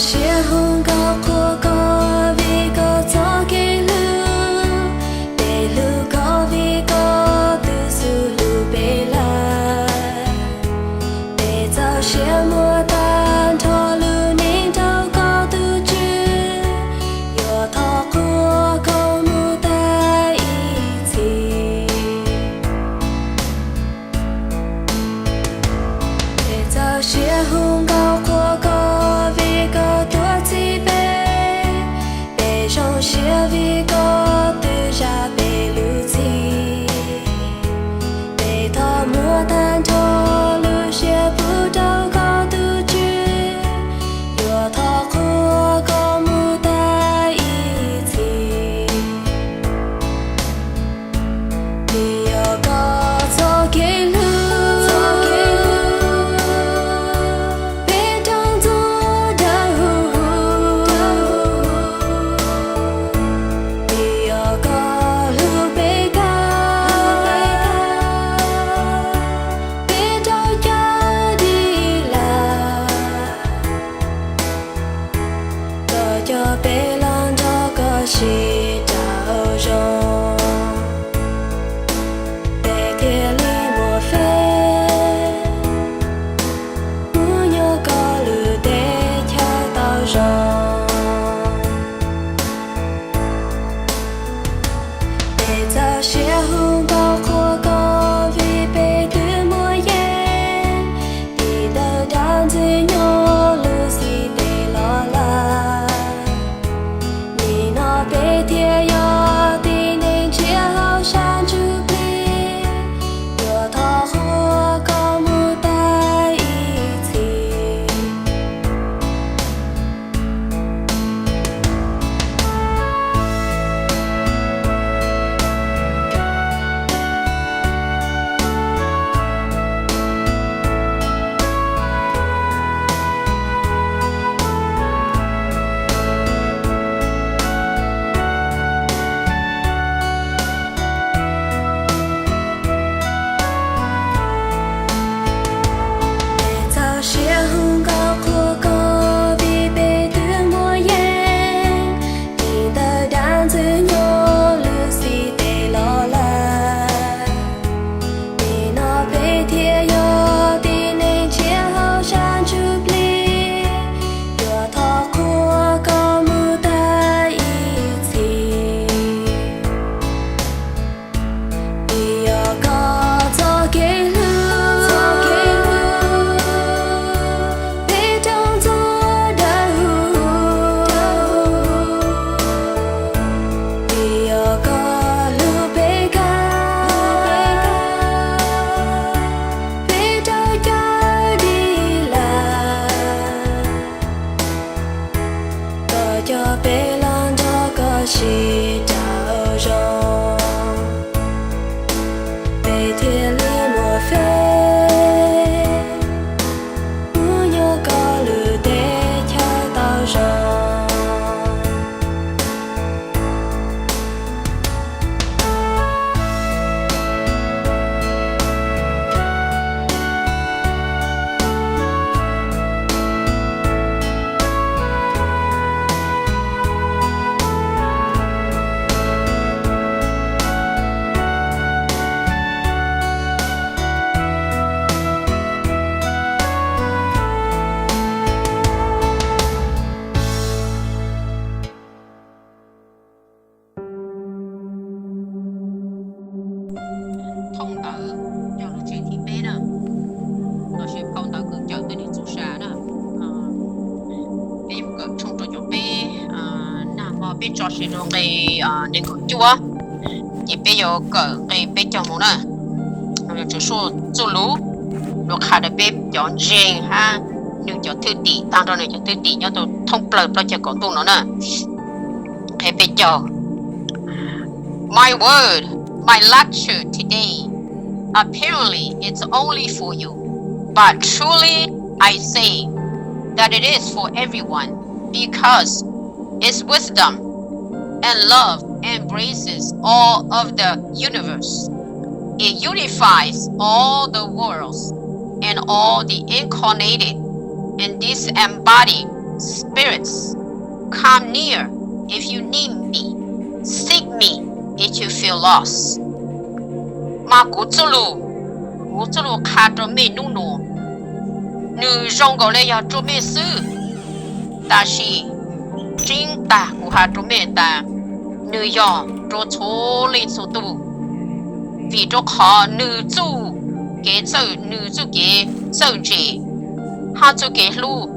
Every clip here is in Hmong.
Siab hu nkauj qhuas koj vim koj txoj kev hlub, peb hlub koj vim koj twb xub hlub peb lawm. Peb txaus siab muab tag nrho lub neej rau koj tus Tswv, yuav thov qhuas koj mus tas ib txhis. Peb txaus siab hu nkauj qhuas koj vim koj tuaj txib peb, peb zoo siab vim koj twb zam peb lub txim. Peb thov muab tag nrho lub siab pub rau koj tus Tswv, yuav thov qhuas koj mus tas ib txhis. Vim yog koj txoj kev hlub, peb raug ntxuav dawb huv. Vim yog koj hlub peb kawg, peb raug cawm dim lawm. Koj coj peb los nrog koj sib raug zoo, peb thiaj li muaj fev mus nyob koj lub teb chaws tau zoo. Peb txaus siab hu nkauj qhuas koj vim peb twb muaj yeej, tiv ntawm dab ntxwg nyoog lub xib teg los lawm. Nim no peb thiaj yog tib neeg tshiab hauv sab ntsuj plig, yuav thov qhuas koj mus tas ib txhis. Peb txaus siab hu nkauj qhuas koj vim peb twb muaj yeej, tiv ntawm dab ntxwg nyoog lub xib teg los lawm. Nim no peb thiaj yog tib neeg tshiab hauv sab ntsuj plig, yuav thov qhuas koj mus tas ib txhis. Vim yog koj txoj kev hlub, peb raug ntxuav dawb huv. Vim yog koj hlub peb kawg, peb raug cawm dim lawm. Koj coj peb los nrog koj sib raug zoo, peb thiaj li muaj fev mus nyob koj lub teb chaws tau zoo. Thooj ntawv yog lub tsev thib peb na, los sis phau ntawv kws cawm tej niam txuj sa na. Peb yuav kawm tshooj rau caum peb, nag hmo peb tso siv rau nqe nees nkaum cuaj, ces peb yuav kawm nqe peb caug mus na. Tswv Suaj txuj lug, lug qha rau peb cov ntseeg hab nwg cov thwj tim, taag nrho nwg cov thwj tim nyob rau thoob plawg plaub caug kaum ntuj no na. Nqe peb caug. My word, my lecture today, apparently it's only for you, but truly I say that it is for everyone, because its wisdom and love embraces all of the universe. It unifies all the worlds and all the incarnated and disembodied Spirits, come near if you need me. Seek me if you feel lost. Mas kuv txuj lus, kuv txuj lus qha rua mej nub nua, nwg zoo nkaus le yog rua mej xwb, tab sis tseeb tag kuv has rua mej tas, nwg yog rua txhua leej txhua tug, vim rua qhov nwg txuj kev txawj, nwg txuj kev txawj ntse hab txuj kev hlub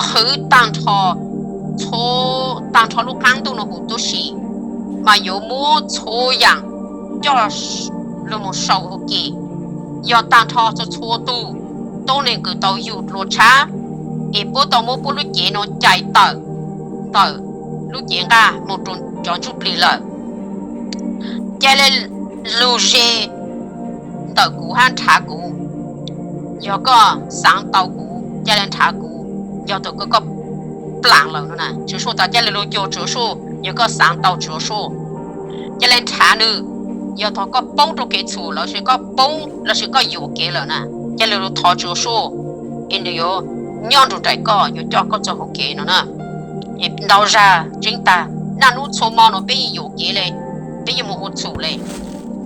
qhwv tag nrho, txhua, tag nrho lub qaab ntuj nuav huv tub si, mas yuav muab txhua yaam coj lug moog sau huv ke. Yog tag nrho txhua txhua tug tuab neeg kws tau yug dlua tshab, es puab tau muab puab lub cev nuav cais tawm ntawm lub cev nqaj moog rua cov ntsuj plig lawm. Ca le lug ze ntawm kuv hab nrhav kuv. Yog koj xaav tau kuv, ca le nrhav kuv. Yog thaum koj plaam lawm no na, Tswv Suaj tas ca le lug cuag Tswv Suaj, yog koj xaav tau Tswv Suaj, ca le nrhav nwg. Yog thaum koj poob rua kev txhum lossis koj poob lossis koj yuam kev lawm na, ca le lug thov Tswv Suaj, es nwg yuav nyob nrug nraim koj, yuav coj koj txug huv kev no na. Es ntau zag tseeb tag, naj nub txhua mo no peb yeej yuam kev le, peb yeej moog ua txhum le.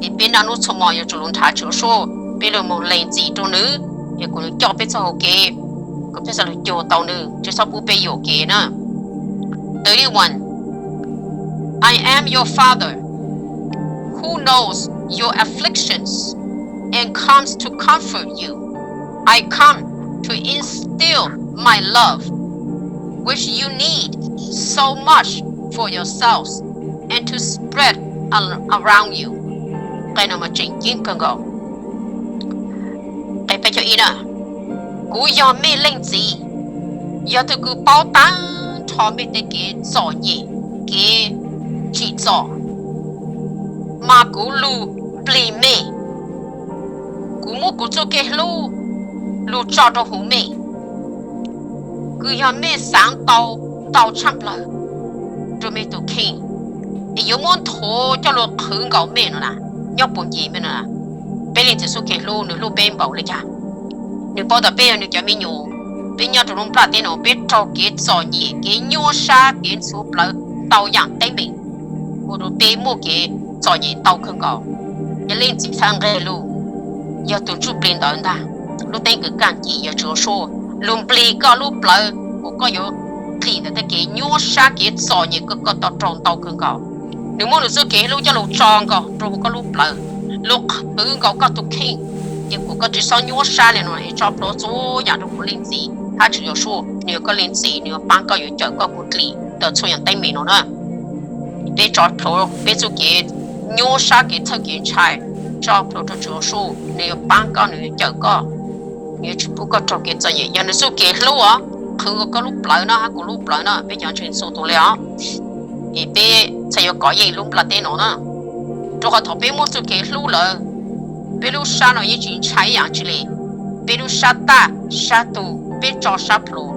Es peb naj nub txhua mo yuav tsum lug nrhav Tswv Suaj, peb lug moog lees txim rua nwg, es kuas nwg coj peb txug huv kev, kuas peb txhaj lug cuag tau nwg, tsi txhob pub peb yuam kev na. Thirty-one. I am your Father, who knows your afflictions and comes to comfort you. I come to instill my love, which you need so much for yourselves and to spread around you. Qe no mas tseem ceeb kawg nkaus. Qe peb caug ib na, kuv yog mej leej txiv, yog tug kws paub tag nrho mej tej kev txom nyem, kev tsim txom, mas kuv lug nplig mej. Kuv muab kuv txuj kev hlub lug tso rua huv mej, kws yog mej xaav tau ntau tshaj plawg rua mej tug kheej, es yuav muab nthuav coj lug qhwv nkaus mej no na, nyob puag ncig mej no na. Peb leej txiv txuj kev hlub, nwg hlub peb npaum le caag? Nwg paub tas peb yog nwg cov me nyuam, peb nyob rua lub nplaj teb no, peb raug kev txom nyem, kev nyuaj sab, kev ntxhuv plawv ntau yaam teeb meem, ua rua peb muaj kev txom nyem ntau kawg nkaus. Yog leej txiv txhaj nqeg lug, yog tug ntsuj plig ntawd ntag, lub teeb kws kaaj ci yog Tswv Suaj, lug nplig koj lub plawv, kuas koj yuav dlim ntawm tej kev nyuaj sab kev txom nyem kws koj tau raug ntau kawg nkaus. Nwg muab nwg txuj kev hlub coj lug tso nkaus rua huv koj lub plawv, lug qhwv nkaus koj tug kheej, es kuas koj tsi xob nyuaj sab le no. Es tso plhuav txhua yaam rua kuv leej txiv hab Tswv Yexus, nwg yog koj leej txiv, nwg yuav paab koj, yuav cawm koj, kuas dlim ntawm txhua yaam teeb meem no na. Peb tso plhuav peb txuj kev nyuaj sab, kev txhawj kev ntshai, tso plhuav rua Tswv Yexus, nwg yuav paab koj, nwg yuav cawm koj, nwg yuav tsi pub koj raug kev txom nyem. Yog nwg txuj kev hlub os, qhwv koj lub plawv no hab kuv lub plawv no, peb cov ntseeg txhua tug le os. Es peb txhaj yuav kov yeej lub nplaj teb no na. Rua qhov thaum peb muaj txuj kev hlub lawm, peb lub sab no yeej tsi ntshai ib yaam tsi le. Peb lub sab taj sab tug, peb tso sab plhuav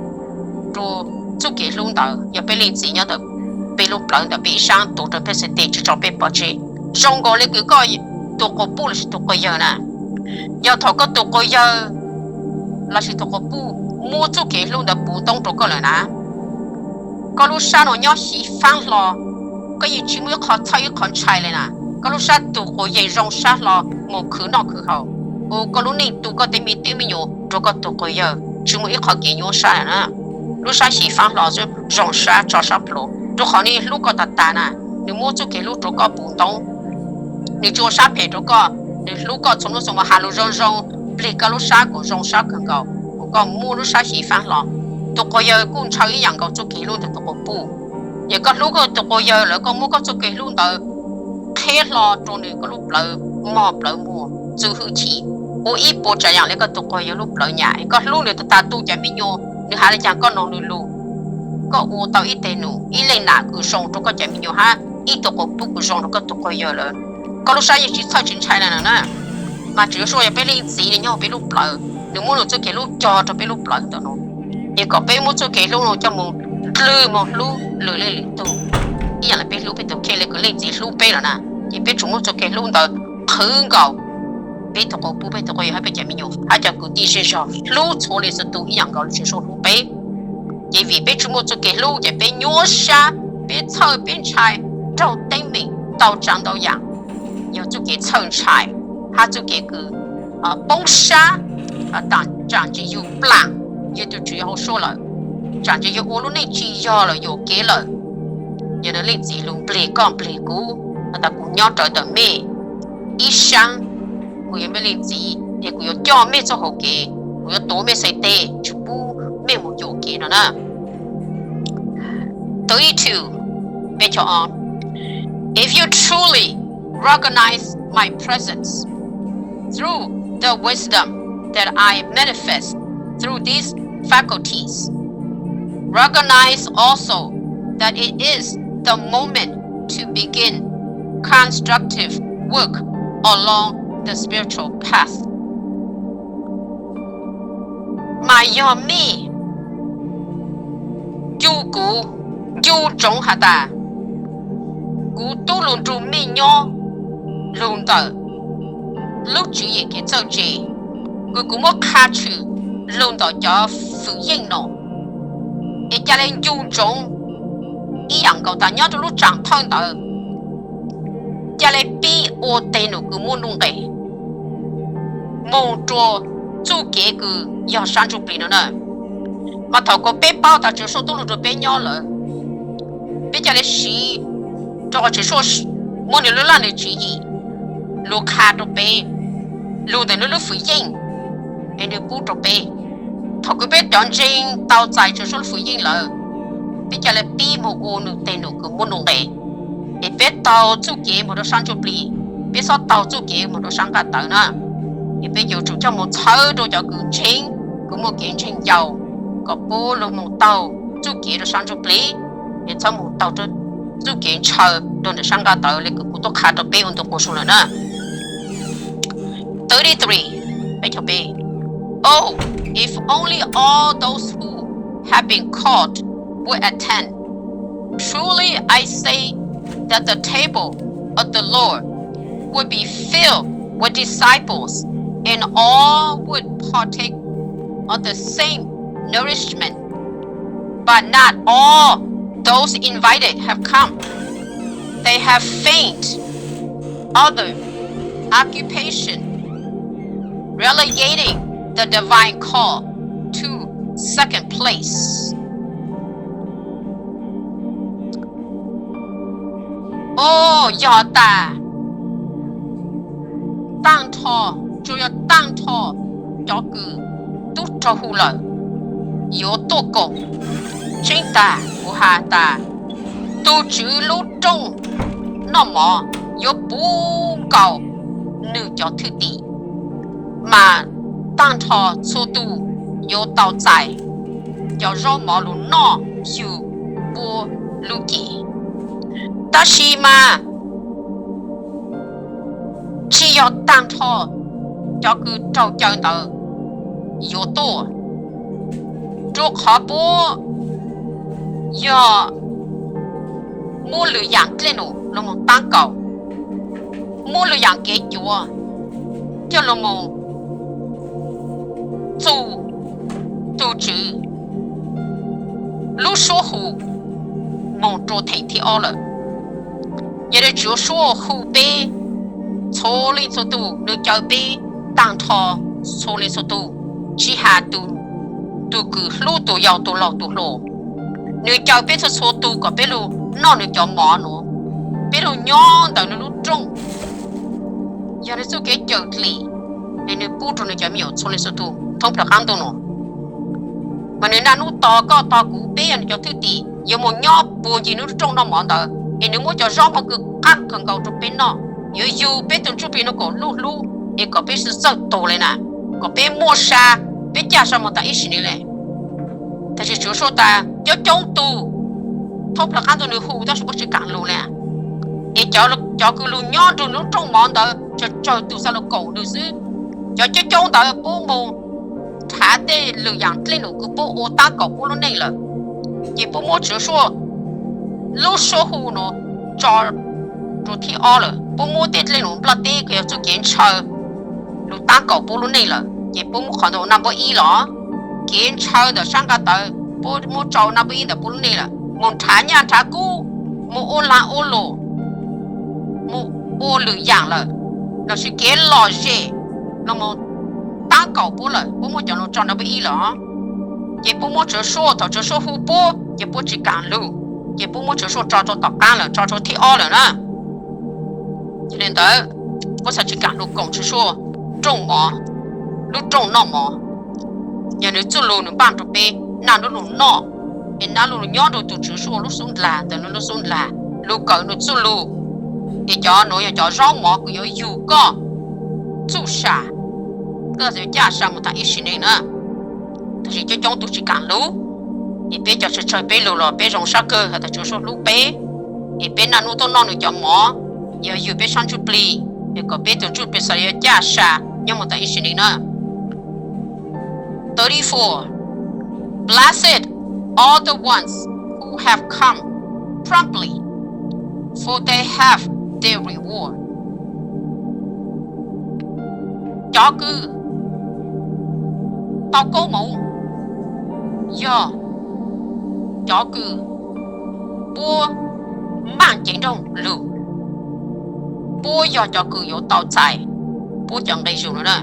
rua txuj kev hlub ntawd, yog peb leej txiv nyob ntawm peb lub plawv ntawm peb ib sab tuav rua peb xwb, tsi tso peb pov tseg. Zoo nkaus le kws koj tug quas puj lossis tug quas yawg na. Yog thaum koj tug quas yawg lossis tug quas puj muab txuj kev hlub ntawd puv ntoob rua koj lawm na, koj lub sab no nyob xyiv faab hlo, koj yeej tsi muaj ib qho txhawj ib qho ntshai le na. Koj lub sab tug quas yawg zoo sab hlo moog khwv noj khwv haus, ua koj lub neej tu koj tej me tub me nyuam rua koj tug quas yawg, tsi muaj ib qho kev nyuaj sab na. Lub sab xyiv faab hlo xwb, zoo sab, tso sab plhuav, rua qhov nwg hlub koj tag tag na. Nwg muab txuj kev hlub rua koj puv ntoob, nwg tsi ua sab phem rua koj, nwg hlub koj txhua nub txhua mo, has lug zoo zoo, nplig koj lub sab kuas zoo sab kawg nkaus, kuas koj muaj lub sab xyiv faab hlo. Tug quas yawg kuj ntshaw ib yaam nkaus txuj kev hlub ntawm tug quas puj. Yog koj hlub koj tug quas yawg lawm, koj muab koj txuj kev hlub ntawd qheb hlo rua nwg, koj lub plawv mog plawv muag, txuj hwj chim, ua ib puas tsav yaam le koj tug quas yawg lub plawv nyam. Koj hlub nwg tag tag, tu cov me nyuam, nwg has le caag koj noog nwg lug, koj ua tau ib teg num, ib leej nam kws zoo rua koj cov me nyuam hab ib tug quas puj kws zoo rua koj tug quas yawg lawm, koj lub sab yeej tsi txhawj tsi ntshai le na. Mas Tswv Yexus yog peb leej txiv le, nyob huv peb lub plawv, nwg muab nwg txuj kev hlub cog rua peb lub plawv ntawm no. Es kom peb muab txuj kev hlub no coj moog dlwg moog hlub lwm leej lwm tug, ib yaam le peb hlub peb tug kheej le kws leej txiv hlub peb lawm na. Ces peb tsum muab txuj kev hlub ntawd qhwv nkaus peb tug quas puj, peb tug quas yawg hab peb cov me nyuam hab cov kwv tij zej zog, hlub txhua leej txhua tug ib yaam nkaus le Tswv Yexus hlub peb. Ces vim peb tsis muaj txuj kev hlub ces peb nyuaj sab, peb txhawj peb ntshai, raug teeb meem ntau tsav ntau yam. Yog txuj kev txhawj ntshai hab txuj kev kws poob sab, tsaam ntsis yug plaam, yog tug Tswv Yexus lawm, tsaam ntsis yug ua lub neej tsis yog lawm, yuam kev lawm. Yog leej txiv lug nplig koj nplig kuv has tas kuv nyob rawv ntawm mej ib saab, kuv yog mej leej txiv es kuv yuav coj mej txuj hauv kev, kuv yuav tuav mej xais teg tsis pub mej mus yuam kev no na. Thirty-two, If you truly recognize my presence through the wisdom that I manifest through these faculties, recognize also that it is the moment to begin constructive work along the spiritual path. Mas yog mej ncu kuv, ncu ntsoov has tas kuv tub lug nrug mej nyob lug ntawm lub tswv yim kev txawj ntse, kws kuv muab qha tshwm lug ntawm cov fwm yeej no, es ca le ncu ntsoov ib yaam nkaus tas nyob rua lub tsaam thawj ntawd, ca le pib ua teg num kws muaj nuj nqes moog rua txuj kev kws yog sab ntsuj plig no na. Mas thaum kuas peb paub tas Tswv Yexus tub lug rua peb nyob lawm, peb ca le siv rua qhov Tswv Yexus muab nwg lub laj nwg tswv yim lug qha rua peb lug ntawm nwg lub fwm yeej, es nwg pub rua peb. Thaum kws peb cov ntseeg tau txais Tswv Yexus lub fwm yeej lawm, peb ca le pib moog ua nwg teg num kws muaj nuj nqes, es peb taug txuj kev moog rua sab ntsuj plig, peb xob taug txuj kev moog rua sab nqaj tawv na. Es peb yuav tsum coj moog txhawb rua cov kws ntseeg, kws muaj kev ntseeg yau, kom puab lug moog taug txuj kev rua sab ntsuj plig, es txhob moog taug txuj kev ntshaw rua ntawm sab nqaj tawv le kws kuv tub qha rua peb ua ntu quas su lawm na. Thirty-three, Oh, if only all those who have been called would attend. Truly I say that the table of the Lord would be filled with disciples, and all would partake of the same nourishment. But not all those invited have come. They have feigned other occupation, relegating the divine call to second place. Os, yog tas taaj nrho, tsuas yog taaj nrho cov kws tub raug hu lawm yuav tuaj koom. Tseeb tag kuv has tas tug Tswv lub rooj noj mov yuav puv nkaus nwg cov thwj tim, mas taaj nrho txhua tug yuav tau txais cov zaub mov lug noj yug puab lub cev. Tab sis mas tsis yog taaj nrho cov kws raug caw ntawd yuav tuaj, rua qhov puab yog muab lwm yaam dlej num lug moog taab kaum, muab lwm yaam kev cuav coj lug moog txug tug Tswv lub suab hu moog rua theem thib ob lawm. Yog le Tswv suab hu peb txhua leej txhua tug, nwg caw peb taaj nrho txhua leej txhua tug, tsis has tug kws hlub tug yau tug laug tug hluas, nwg caw peb txhua txhua tug kom peb lug noj nwg cov mov nuav, peb lug nyob ntawm nwg lub rooj. Yog nwg txuj kev cawm dlim, es nwg pub rua nwg cov me nyuam txhua leej txhua tug thoob plawg qaab ntuj nuav. Mas nwg naj nub tog koj tog kuv, peb yog nwg cov thwj tim yuav moog nyob puag ncig nwg lub rooj noj mov ntawd, es nwg muab cov zaub mov kws qaab kawg nkaus rua peb noj, yuav yug peb tug ntsuj plig nuav kom luj hlub, es kom peb txawj tuag le na, kom peb muaj sa, peb caj sa moog tas ib sim nwg le. Tab sis Tswv suab tas coob coob tug thoob plawg qaab ntuj nwg hu tab sis puab tsis kaam lug le. Es cov kws lug nyob nrug nwg lub rooj mov ntawd tsawg tsawg tug xaav lug koom nwg xwb. Cov coob coob ntawd puab moog nrhav tej lwm yaam dlej num kws puab ua taab kaum puab lub neej lawm, ces puab muab Tswv suab lub suab hu nuav tso rua thib ob lawm. Puab muab tej dlej num nplaj teb kws yog txuj kev ntshaw lug taab kaum puab lub neej lawm, ces puab muab qhov ntawd ua naj npawb ib los. Kev ntshaw ntawm sab nqaj tawv puab muab tso nab ib ntawm puab lub neej lawm, mus nrhav nyaj nrhav kub, mus ua lag ua luam, mus ua lwm yaam lawm, lossis kev lom zem los taab kaum puab lawm, puab muab cov nuav tso nab ib lawm. Ces puab muab Tswv Suaj, thaum Tswv Suaj hu puab ces puab tsi kaam lug, ces puab muab Tswv Suaj tso rua tom qaab lawm, tso rua thib ob lawm na. Yog li ntawd, puab txhad tsi kaam lug koom Tswv Suaj rooj mov, lub rooj noj mov. Yog nwg txuj lug nwg npaaj rua peb naj lub lug noj, es naj lub lug nyob rua tug Tswv Suaj lub xub ndlag ntawm nwg lub xub ndlag, lug kawm nwg txuj lug. Es cov nuav yog cov zaub mov kws yuav yug koj txuj sa, koj yuav caj sa mus taag ib sim neej na. Tab sis coob coob tug tsi kaam lug, es peb cov tsawg tsawg peb lug los peb zoo sab kawg has tas Tswv Suaj hlub peb, es peb naj nub tuaj noj nwg cov mov, yog yug peb sab ntsuj plig, es kom peb tug ntsuj plig xav yuav caj sa nyob mus taag ib sim neej na. Thirty-four. Blessed are the ones who have come promptly, for they have their reward. Cov kws tau koob moov yog cov kws puab maaj ceev nrooj lug, puab yog cov kws yuav tau txais puab cov nqe zug no na.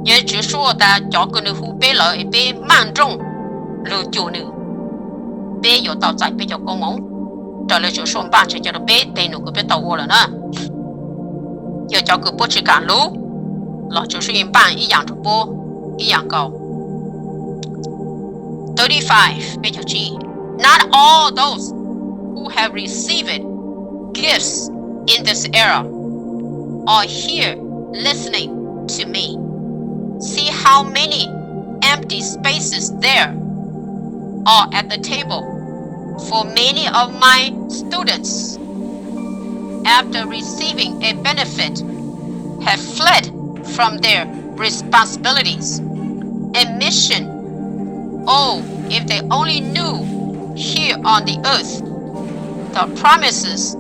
Yog Tswv Suaj tas cov kws nwg hu peb lawm es peb maaj nrooj lug cuag nwg, peb yuav tau txais peb cov koob moov raws le Tswv Suaj npaaj tseg coj rua peb teg num kws peb tau ua lawm na. Yog cov kws puab tsi kaam lug los Tswv Suaj yeej npaaj ib yaam rua puab ib yaam nkaus. Thirty-five, Not all those who have received gifts in this era are here listening to me. See how many empty spaces there are at the table for many of my students, after receiving a benefit, have fled from their responsibilities and mission. Oh, if they only knew here on the earth the promises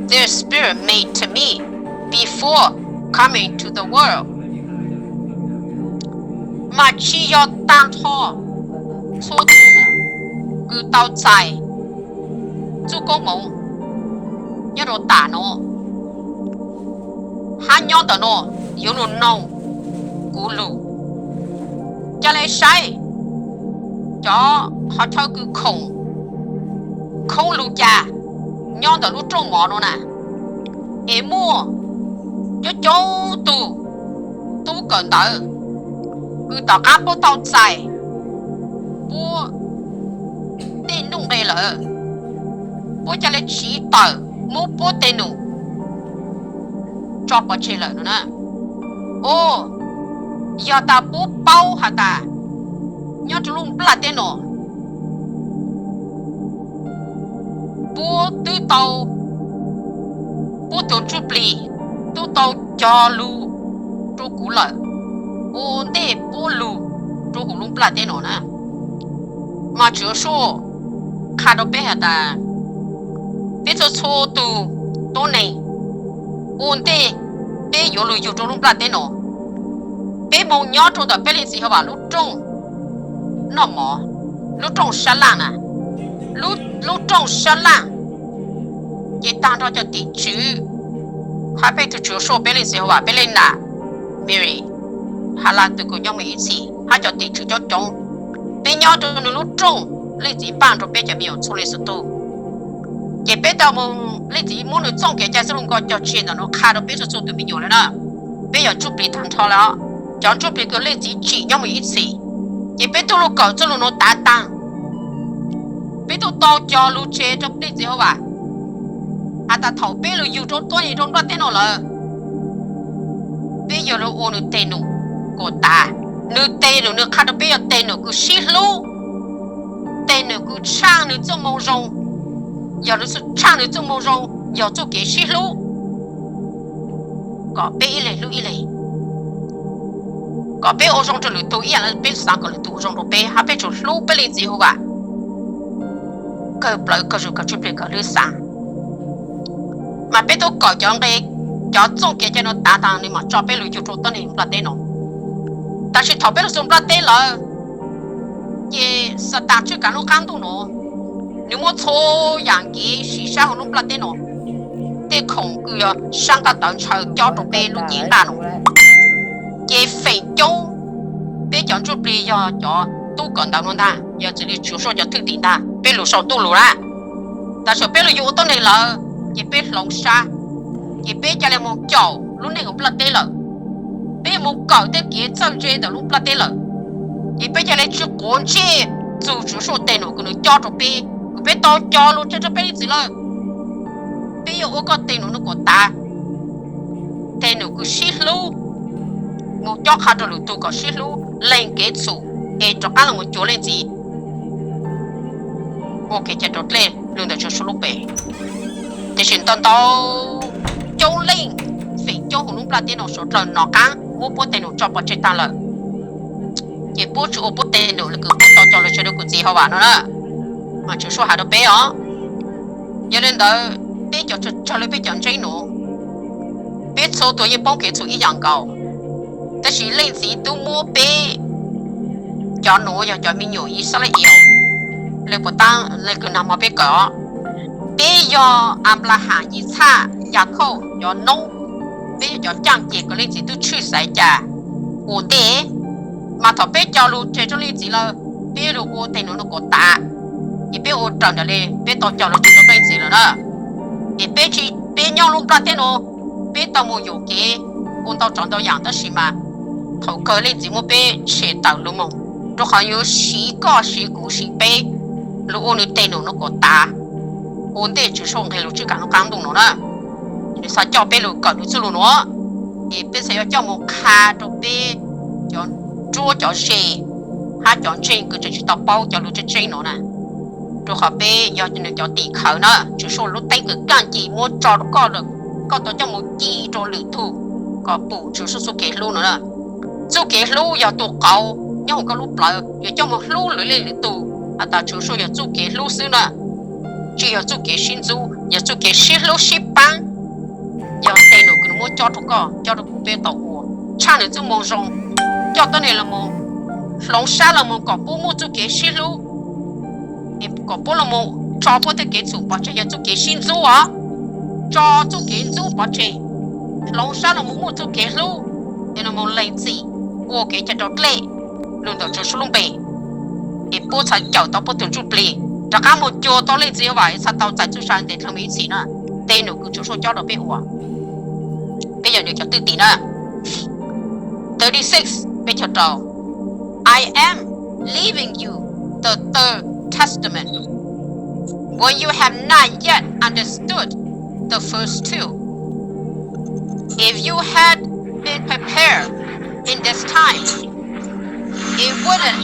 their spirit made to me before coming to the world. Mas tsi yog taag nrho txhua tug kws tau txais txuj koob moov nyob rua tam nuav hab nyob ntawm nuav yuav lug noog kuv lug. Ca le saib cov hov chaw kws khoom khoob lug ca nyob ntawm lub rooj mov nuav na, es muaj coob coob tug tub kawm ntawv kws tom qaab puab tau txais puab tej nuj nqe lawm, puab ca le tsiv tawm muab puab tej num tso pov tseg lawm no na. Yog tas puab paub has tas nyob rua lub nplaj teb nuav puab twb tau, puab tug ntsuj plig tub tau cog lug rua kuv lawm ua ntej puab lug rua huv lub nplaj teb nuav na. Mas Tswv Suaj qha rua peb has tas peb txhua txhua tug tuab neeg ua ntej peb yuav lug yug rua lub nplaj teb nuav, peb moog nyob rua ntawm peb leej txiv Jehovam lub rooj noj mov, lub rooj sab laj na, lub rooj sab laj. Ces taag nrho cov tim tswv hab peb tug Tswv Suaj peb leej txiv Jehovam peb leej nam Mary Harlan tug kws nyob moog ib txhis hab cov tim tswv coob coob, peb nyob rua nwg lub rooj, leej txiv npaaj rua peb cov me nyuam txhua leej txhua tug. Ces peb tau moog, leej txiv muab nwg txooj kev cai txuj lug nkaus cog tseg ntawm nuav qha rua peb txhua txhua tug me nyuam lawm na. Peb yuav ntsuj plig taag nrho lawm, cov ntsuj plig kws leej txiv tsim nyob moog ib txhis, ces peb tub lug kawm txuj lug nuav tav taag, peb tub tau cog lug tseg rua leej txiv Jehovam has tas thaum peb lug yug rua tuab neeg rua nplaj teb nuav lawm, peb yuav lug ua nwg teg num kuas tas. Nwg teg num nwg qha rua peb yog teg num kws sib hlub, teg num kws tshaaj nwg txuj moo zoo. Yog nwg tshaaj nwg txuj moo zoo yog txuj kev sib hlub, kom peb ib leeg hlub ib leeg, kom peb ua zoo rua lwm tug ib yaam le peb xaav kom lwm tug ua zoo rua peb, hab peb tsum hlub peb leej txiv Jehovam kawg plawv kawg zug kawg ntsuj plig kawg lub xaav. Mas peb tub kawm cov nqe, cov txuj kev cai nuav tav taag nwg mam tso peb lug yug rua tuab neeg nplaj teb nuav. Tab sis thaum peb lug txug nplaj teb lawm, Ces Xatas tswj kav lub qab ntuj no, nws muab txhua yam kev sim sab hauv lub nplaj teb no, tej khoom kws yog sab nqaj tawv ntshaw cob rau peb lub cev nqaj no. Ces feem coob peb cov ntsuj plig yog cov tub kawm ntawv no ntag, yog txwv li Tswv Suaj cov thwj tim ntag, peb lug sau ntuj lug na. Tam sim peb lug yuav ua tuab neeg lawm, ces peb hloov sab, ces peb ca le moog caum lub neej hauv nplaj teb lawm. Peb moog kawm tej kev txawj ntse ntawm lub nplaj teb lawm, ces peb ca le tsi quav ntsej txug Tswv Suaj tej num kws nws cob rau peb, kws peb tau cog lug tseg rau peb leej txiv lawm. Peb yuav ua koj tej num nuav kuas tav, tej num kws sib hlub, moog cob qha rau lwm tug kom sib hlub, lees kev txhum, es rov qab los cuag leej txiv ua kev cai raus dlej lug ntawm Tswv Suaj lub npe. Tiam sis ntau ntau coob leej feem coob hauv lub nplaj teb no suav dlawg nov qaab muab puab tej num tso pov tseg taag lawm, ces puab tsi ua puab tej num le kws puab tau cog lug tseg rau kuv txiv hauv vam no na. Mas Tswv Suaj has rau peb os. Yog le ntawd peb cov tsawg le peb cov ntseeb num, peb txhua tus yeej poob kev txhum ib yaam nkaus, tab sis leej txiv tub muab peb cov num yog cov me nyuam Yixalayees le puas taab le kws nag hmo peb kawm os. Peb yog Anplaham, Yixaj, Yakhauj cov noob, peb yog cov caaj ces kom leej txiv tub tshwj xaiv cas ua ntej. Mas thaum peb cog lug tseg rau leej txiv lawm, peb lug ua tej num nuav kuas tav, ces peb ua raws nraim le peb tau cog lug tseg rau leej txiv lawm na. Es peb tsi, peb nyob lub nplaj teb no, peb tau moog yuam kev ua ntau tsav ntau yaam tab sis mas thaum kawg leej txiv muab peb tshem tawm lug moog, rau qhov yuav siv koj siv kuv siv peb lug ua nws tej num nuav kuas tav, ua ntej Tswv Suaj nqeg lug tswj kav lub qaab ntuj nuav na. Nws xav coj peb lug kawm nws txuj lug nuav, es peb xav yuav coj moog qha rau peb cov nruab cov ze hab cov ntseeg kws tseem tsi tau paub cov lug tseeb tseeb nuav na. Rau qhov peb yog nws cov tim khawv na, Tswv Suaj lub teeb kws kaaj ci muab tso rau koj, koj tau coj moog ci rau lwm tug kom pum Tswv Suaj txuj kev hlub nuav na. Txuj kev hlub yog tug qauv nyob huv koj lub plawv, yuav coj moog hlub lwm leej lwm tug. Has tas Tswv Suaj yog txuj kev hlub xwb na, tsi yog txuj kev sib ntxub, yog txuj kev sib hlub sib paab. Yog tej num kws nws muab cob rau koj cob rau kuv peb tau ua, tshaj nws txuj moo zoo, coj tuab neeg los mus hloov sab los mus kom puab muaj txuj kev sib hlub, kom puab los mus tso puab tej kev txhum pov tseg yog txuj kev sib ntxub os. Tso txuj kev ntxub pov tseg, hloov sab los mus muaj txuj kev hlub, es los mus lees txim, ua kev cai raus dlej lug ntawm Tswv Suaj lub npe, es puab txhad cawm tau puab tug ntsuj plig rov qab moog cuag tau leej txiv Yehauvas, txhad tau txais txuj sa ntev dlhau me ib txhis na. Tej num kws Tswv Suaj cob rau peb ua, peb yog nws cov thwj tim na. Thirty-six, peb caug rau. I am leaving you the third testament, when you have not yet understood the first two. If you had been prepared in this time, it wouldn't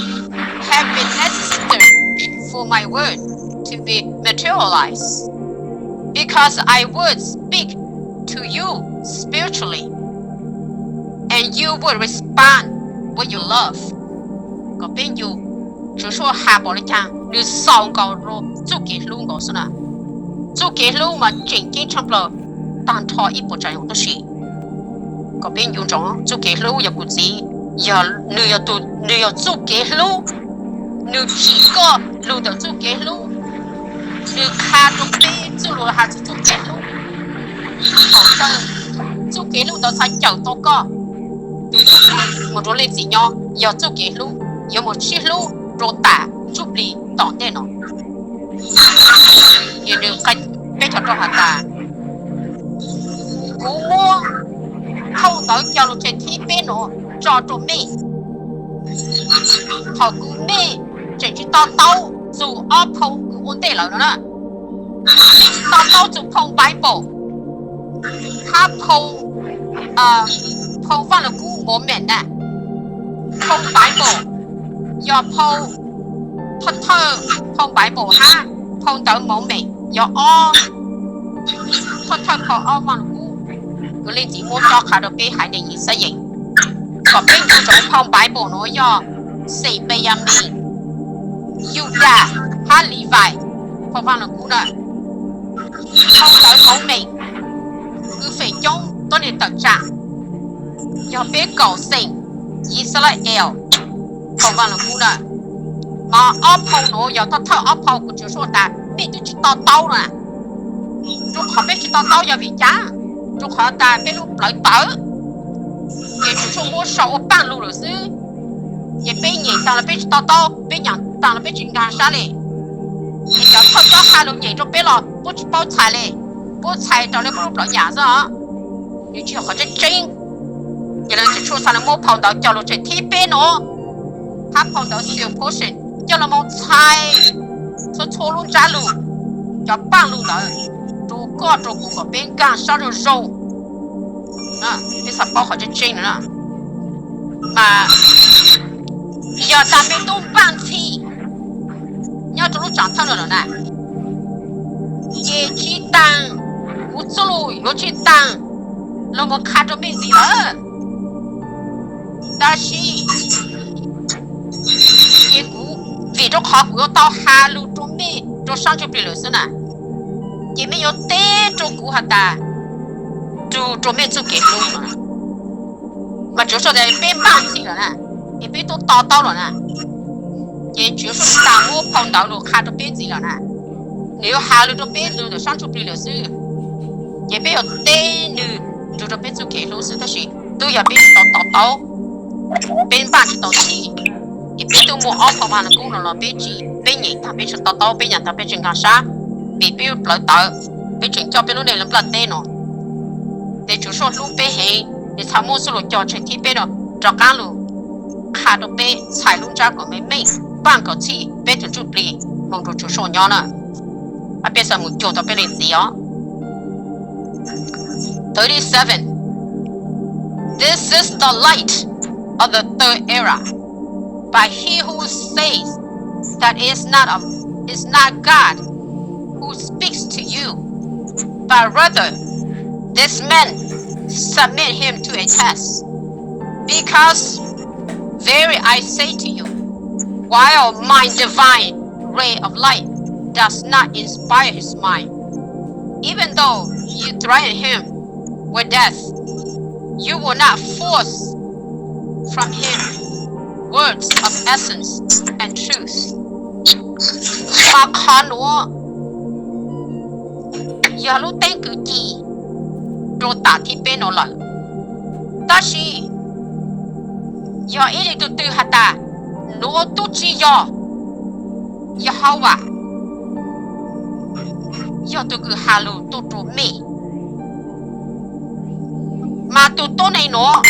have been necessary for my word to be materialized, because I would speak to you spiritually, and you would respond with your love. Kom peb ncu, Tswv Suaj has npaum le caag, nws xaus nkaus rau txuj kev hlub nkaus xwb na. Txuj kev hlub mas tseem ceeb tshaj plaws taag nrho ib puas tsav yam tuab si. Kom peb ncu ntsoov, txuj kev hlub yog kuv txiv, nws yog txuj kev hlub, nws tsim koj lug ntawm txuj kev hlub, nws qha rau peb txuj lug has txug txuj kev hlub. Thaum kawg txuj kev hlub ntawd txhad cawm tau koj mus nrug leej txiv nyob, yog txuj kev hlub yuav mus sib hlub rau tam ntsuj plig tom ntej no. Peb caug rau has tas, kuv muab phau ntawv cog lug tseg thib peb nuav tso rau mej. Thaum kuv mej tseem tsi to taub txug ob phau kws ua ntej lawm no na, mej tsi to taub txug phau Bible hab phau, phau Vaaj Lug Kub Mormon na. Phau Bible yog phau, thawj thawj phau Bible hab phau ntawv Mormon yog ob, thawj thawj phau ob Vaaj Lug Kub kws leej txiv muab cob qha rau peb haiv neeg Yixalayees. Kom peb ncu ntsoov phau Bible nuav yog xeem Benyamin, Yudas hab Levi phau Vaaj Lug Kub na. Phau ntawv Mormon kws feem coob tuab neeg tawm tsaam yog peb kaum xeem Yixalayees phau Vaaj Lug Kub na. Ob phau nuav yog thawj thawj ob phau kuv Tswv Suav tas mej twb tsis to taub na. Rua qhov peb tsis to taub yog vim caag? Rua qhov tas peb lub plawv tawv, ces Tswv Suav muab sau ua paaj lug lawm xwb. Ces peb nyem taag los peb tsis to taub, peb nyem taag los peb tsis nkaag sab le. Ces cov thawj koob has lug nyem rua peb los puab tsis paub txhais le, puab txhais raws le puab lub plawv nyam xwb os. Nws tsis yog qhov tseeb tseeb. Ces Tswv Suav xaav le muab phau ntawv coj lug tseg thib peb nuav, hab phau ntawv Seal Portion coj lug moog txhais txhua txhua lub ntsab lug, cov paaj lug ntawd rua koj rua kuv kom peb nkaag sab zoo zoo. Peb xaav paub qhov tseeb tseeb na. Mas yog tas mej tub npaaj ntxhi nyob rua lub tsaam thawj nuav lawm na, ces tsis taag, kuv txuj lug yuav tsis taag lug moog qha rua mej ntxiv lawm. Tab sis ces kuv, vim rua qhov kuv yuav tau has lug rua mej rua sab ntsuj plig lawm xwb na, ces mej yuav teb rua kuv has tas, rua mej txuj kev hlub. Mas Tswv Suav tas peb npaaj ntxhi lawm na, es peb tub to taub lawm na, ces Tswv Suav tsis tas muab phau ntawv lug qha rua peb ntxiv lawm na. Nws yuav has lug rua peb ntxiv ntawm sab ntsuj plig lawm xwb, ces peb yuav teb nws rua rua peb txuj kev hlub xwb. Tab sis tub yog peb tsis tau to taub, peb npaaj tsis tau ntxhi, es peb tub muaj ob phau mas kub no los peb tsis, peb nyem taag peb tsis to taub, peb nyem taag peb tsis nkaag sab, vim peb lub plawv tawv, peb tseem coj peb lub neej lug nplaj teb no. Ces Tswv Suav hlub peb heev, nws txhad muab txuj lug cog tseg thib peb no rov qaab lug qha rua peb txhais lub ntsab kom meej meej, npaaj kom txhij peb tug ntsuj plig moog rua Tswv Suav nyob na. Peb xaav mus cuag tau peb leej txiv os. Thirty-seven. This is the light of the third era. But he who says that is not of, is not God who speaks to you, but rather this man submit him to a test. Because very I say to you, while my divine ray of light does not inspire his mind, even though you threaten him with death, you will not force from him words of essence and truth. Mas qhov nuav yog lub teeb kwv ci rua tam thib peb no lawm. Tab sis yog ib leej twg twg has tas, nuav tub tsi yog, yog Hawva, yog tug kws has lug tuaj rua mej, mas tug tuab neeg nuav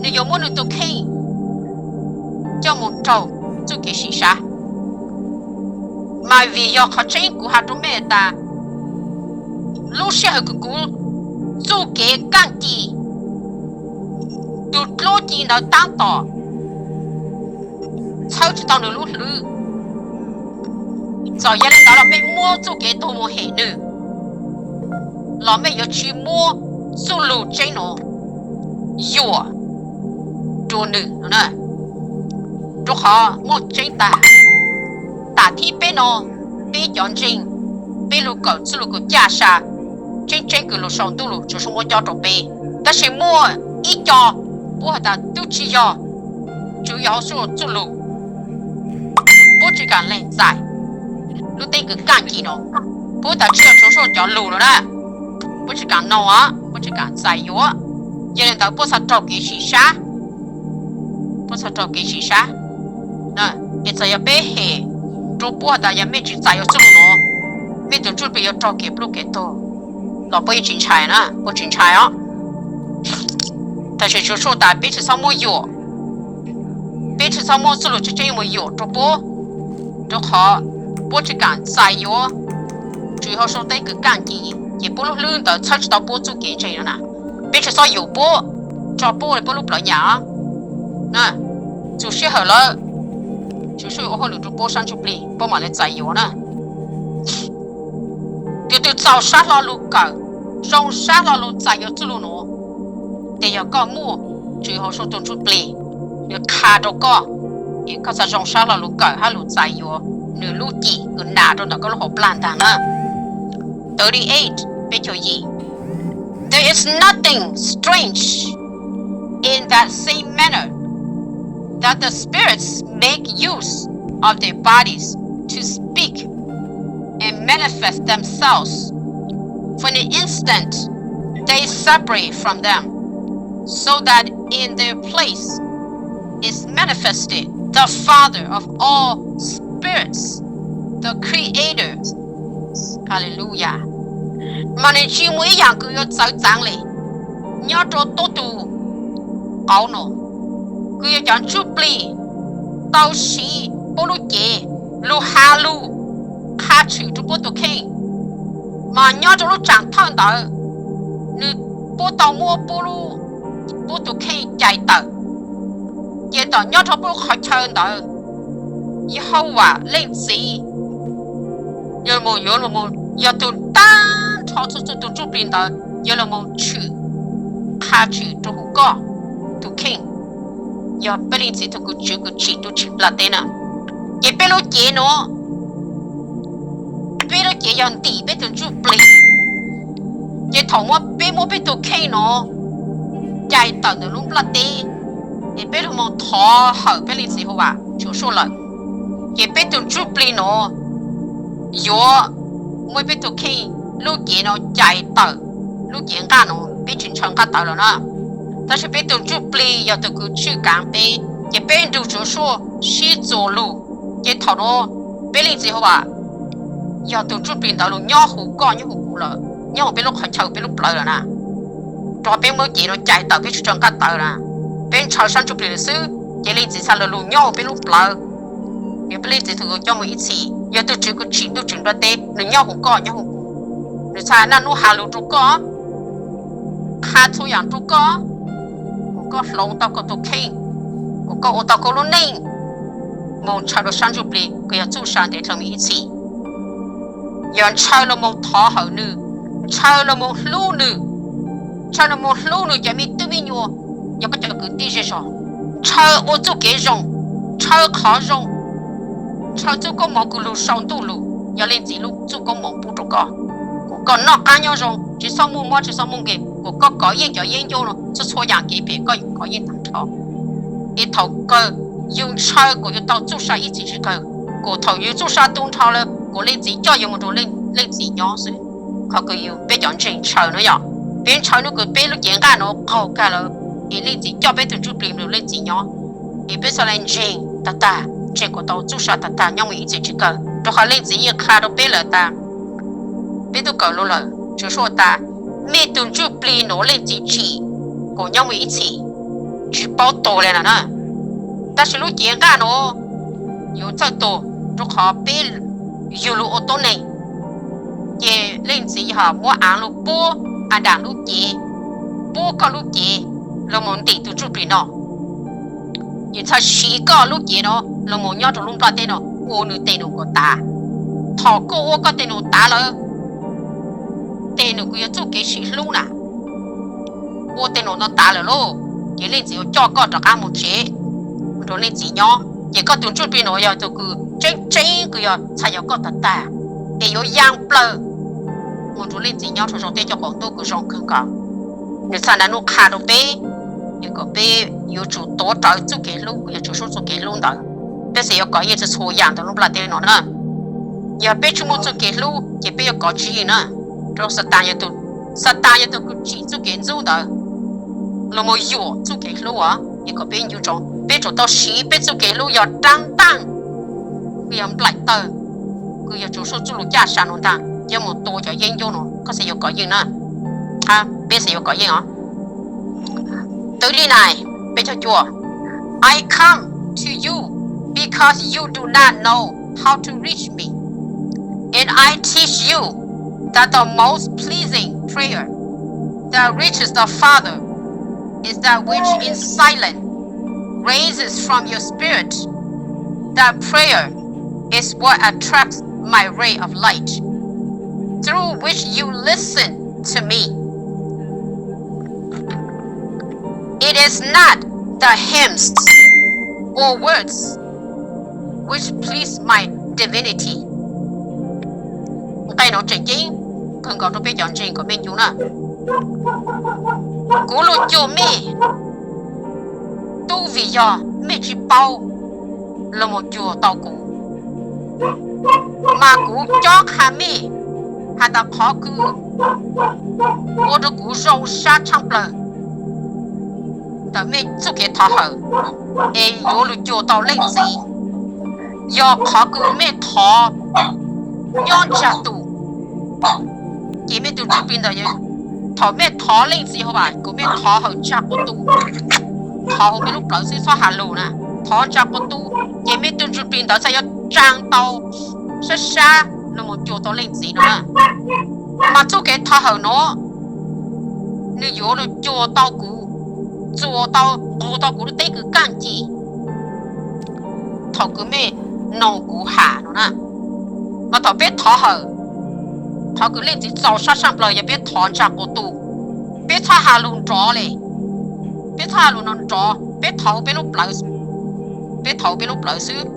nws yuav muab nws tug kheej coj mus raug txuj kev sim sab. Mas vim yog qhov tseeb kuv has rua mej tas, lub sij hawm kws kuv txuj kev kaaj ci, tug dluab ci ntawd taab tom txhawb tsis tau nws lub hlwb. Txawm yog le ntawd los mej muab txuj kev tuag mus hem nws, los mej yuav tsi muab txuj lug tseeb nuav yuam rua nws. Rua qhov muaj tseeb tas, tam thib peb no, peb cov ntseeg, peb lug kawm txuj lug kws caj sa tseeb tseeb kws lug sau ntuj lug Tswv Suav muab cob rua peb. Tab sis muaj ib co puab has tas tub tsi yog, tsuas yog hauv suab txuj lug, puab tsi kaam lees txais lub teeb kws kaaj ci no, puab tas tsi yog Tswv Suav cov lug lawm na, puab tsi kaam noog, puab tsi kaam txais yuav. Yog le ntawd puab txhad raug kev sim sab, puab txhad raug kev sim sab. Es txawm yog peb hem rua puab has tas yog mej tsi txais yuav txuj lug nuav, mej tug ntsuj plig yuav raug kev pluj kev tuag los puab yeej tsi ntshai na, puab tsi ntshai os. Tab sis Tswv Suav tas peb tsi txhob muab yuam, peb tsi txhob muab txuj lug tseeb tseeb mus yuam rua puab, rua qhov puab tsi kaam txais yuav Tswv Yexus teeb kws kaaj ci, ces puab lub hlwb ntawd txhawb tsi tau puab txuj kev ntseeg no na. Peb tsi txhob yuam puab, tso puab le puab lub plawv nyam. Txug sij hawm lawm, Tswv Yexus ua hauj lwm rua puab sab ntsuj plig, puab mam le txais yuav na. Tus twg txaus sab hlo lug kawm, zoo sab hlo lug txais yuav txuj lug nuav, tes yog koj muaj Tswv Yexus tug ntsuj plig, nws qha rua koj, es koj txhad zoo sab hlo lug kawm hab lug txais yuav nws lub cim kws nas rua ntawm koj lub hauv plag ntag na. Thirty-eight, peb caug yim. There is nothing strange in that same manner that the spirits make use of their bodies to speak and manifest themselves. For an instant, they separate from them, so that in their place is manifested the Father of all spirits, the Creator. Hallelujah. Mas nws tsis muaj ib yam kws yuav txawv txav li nyob rau tuab tug qauv no, kws yog cov ntsuj plig tau siv puab lub cev lug has lug qha tshwm rau puab tug kheej. Mas nyob rau lub tsaam thawj ntawd, nws puab tau muab puab lub, puab tug kheej cais tawm. Ces tom nyob rau puab lub qhov chaw ntawd, Yehauvas Leej Txiv yuav, yuav, yog tug taag nrho txhua txhua tug ntsuj plig ntawd yuav lug moog tshwm, qha tshwm rua huv koj tug kheej. Yog peb Leej Txiv tug kws tswv kws tsim ntuj tsim nplaj teb na. Ces peb lub cev nuav, peb lub cev yog ntim peb tug ntsuj plig. Ces thaum muab, peb muab peb tug kheej nuav cais tawm ntawm lub nplaj teb, es peb lug moog thov hawm peb Leej Txiv Yehauvas Tswv Suav lawm, ces peb tug ntsuj plig nuav yuav muab peb tug kheej lub cev nuav cais tawm, lub cev nqaj nuav peb tsis ntshaw nqaj tawv lawm na. Tab sis peb tug ntsuj plig yog tug kws tshwj kaav peb, ces peb nrug Tswv Suav sib txuas lug, ces thaum nuav peb Leej Txiv Yehauvas yog tug ntsuj plig ntawd lug nyob huv koj nyob huv kuv lawm, nyob huv peb lub qhov chaw peb lub plawv lawm na. Rua qhov peb muab cev nuav cais tawm peb tsis ntshaw nqaj tawv na, peb ntshaw sab ntsuj plig lawm xwb, ces Leej Txiv txhaj lug lug nyob huv peb lub plawv. Yog peb Leej Txiv tug kws coj moog ib txhis, yog tug Tswv kws tsim ntuj tsim nplaj teb, nws nyob huv koj nyob huv kuv. Nws txhaj naj nub has lug rua koj, qha txhua yaam rua koj, kuas koj hloov tau koj tug kheej, kuas koj ua tau koj lub neej moog ntshaw rua sab ntsuj plig kws yog txuj sa ntev dlhau me ib txhis. Yog ntshaw lug moog thov hawm nws, ntshaw lug moog hlub nws, ntshaw lug moog hlub nws cov me tub me nyuam, yog koj cov kwv tij zej zog, ntshaw ua txuj kev zoo, ntshaw qhov zoo, ntshaw txuj koob moov kws lug sau ntuj lug, yog Leej Txiv lub txuj koob moov pub rua koj, kuas koj noj qaab nyob zoo, tsis txhob muaj mob tsis txhob muaj nkeeg, kuas koj kov yeej cov yeeb ncuab nuav, txhua txhua yaam kev phem koj yuav kov yeej taag nrho. Es thaum kawg yug ntshaw kuas yug tau txuj sa ib txhis tsis kawg, kuas thaum yug txuj sa tu nrho lawm kuas Leej Txiv coj yug moog nrug Leej Txiv nyob xwb. Qhov kws yug peb cov ntseeg ntshaw nuav yog, peb ntshaw nub kws peb lub cev nqaj nuav qaug kag lawm, es Leej Txiv coj peb tug ntsuj plig nrug Leej Txiv nyob, es peb txhaj le ntseeg tag tag, ntseeg kuas tau txuj sa tag tag nyob moog ib txhis tsis kawg, rua qhov Leej Txiv yeej qha rua peb lawm tas, peb tub kawm lug lawm, Tswv Suav tas, mej tug ntsuj plig nuav Leej Txiv tsim kuas nyob moog ib txhis, tsis paub tuag le no na. Tab sis lub cev nqaj nuav yuav txawj tuag, rua qhov peb yug lug ua tuab neeg, ces Leej Txiv yog muab aav lug puab Adas lub cev, puab koj lub cev, lug moog ntim tug ntsuj plig no. Ces txhaj siv koj lub cev nuav lug moog nyob rua lub nplaj teb nuav ua nwg teg num kuas tav. Thaum koj ua koj teg num tav lawm, teg num kws yog txuj kev sim hlub na, ua teg num no tav lawm lauj, ces Leej Txiv yuav coj koj rov qaab moog tsev, moog nrug Leej Txiv nyob. Ces koj tug ntsuj plig nuav yog tug kws tseeb tseeb kws yog txhaj yog koj tag tag, es yuav yaa plawg moog nrug Leej Txiv nyob rua zoo tej cov qaum ntuj kws zoo kawg nkaus. Nwg txhaj naj nub qha rua peb, es kom peb yuav tsum tuav rawv txuj kev hlub kws yog Tswv Suav txuj kev hlub ntawd, peb xav yuav kov yeej txhua txhua yaam ntawm lub nplaj teb no na. Yog peb tsis muaj txuj kev hlub ces peb yuav kov tsis yeej na, rua Xatas yog tug, Xatas yog tug kws tsim txuj kev ntxub ntawd lug moog yuam txuj kev hlub os. Es kom peb ncu tsoom, peb tsum tau siv peb txuj kev hlub yog raab ntaaj kws yog nplaim tawg, kws yog Tswv Suav txuj lug caj sa nuav ntaag, coj moog tua cov yeeb ncuab nuav. Koj xav yuav kov yeej na, peb xav yuav kov yeej os. Twv Li Nais peb caug cuaj, I come to you because you do not know how to reach me. And I teach you that the most pleasing prayer that reaches the Father is that which in silence raises from your spirit. That prayer is what attracts my ray of light, through which you listen to me. It is not the hymns or words which please my divinity. Nqe nuav tseem ceeb kawg nkaus rua peb cov ntseeg kom mej ncu na. Kuv lug cuag mej tub vim yog mej tsis paub lug moog cuag tau kuv. Mas kuv cob qha mej has tas qhov kws ua rua kuv zoo sab tshaaj plawg ntawm mej txuj kev thov hawm es yuav lug cuag tau leej txiv, yog qhov kws mej thov nyob ntsag tus, ces mej tug ntsuj plig ntawd, thaum mej thov leej txiv hov as kuv mej thov hawm ntsag quas tu, thov huv mej lub plawv xwb txhob has lug na, thov ntsag quas tu, ces mej tug ntsuj plig ntawd txhaj yuav tsaa tau sab sab lug moog cuag tau leej txiv no na. Mas txuj kev thov hawm nuav nwg yuav lug cuag tau kuv, txuas tau, nqug tau kuv lub teb kws kaaj ci thaum kws mej noog kuv has no na. Mas thaum peb thov hawm, qhov kws leej txiv txaus sab tshaaj plawg yog peb thov ntsag quas tu, peb txhob has lug nrov le, peb txhob has lug nrov, peb thov huv peb lub plawv, peb thov huv peb lub plawv xwb.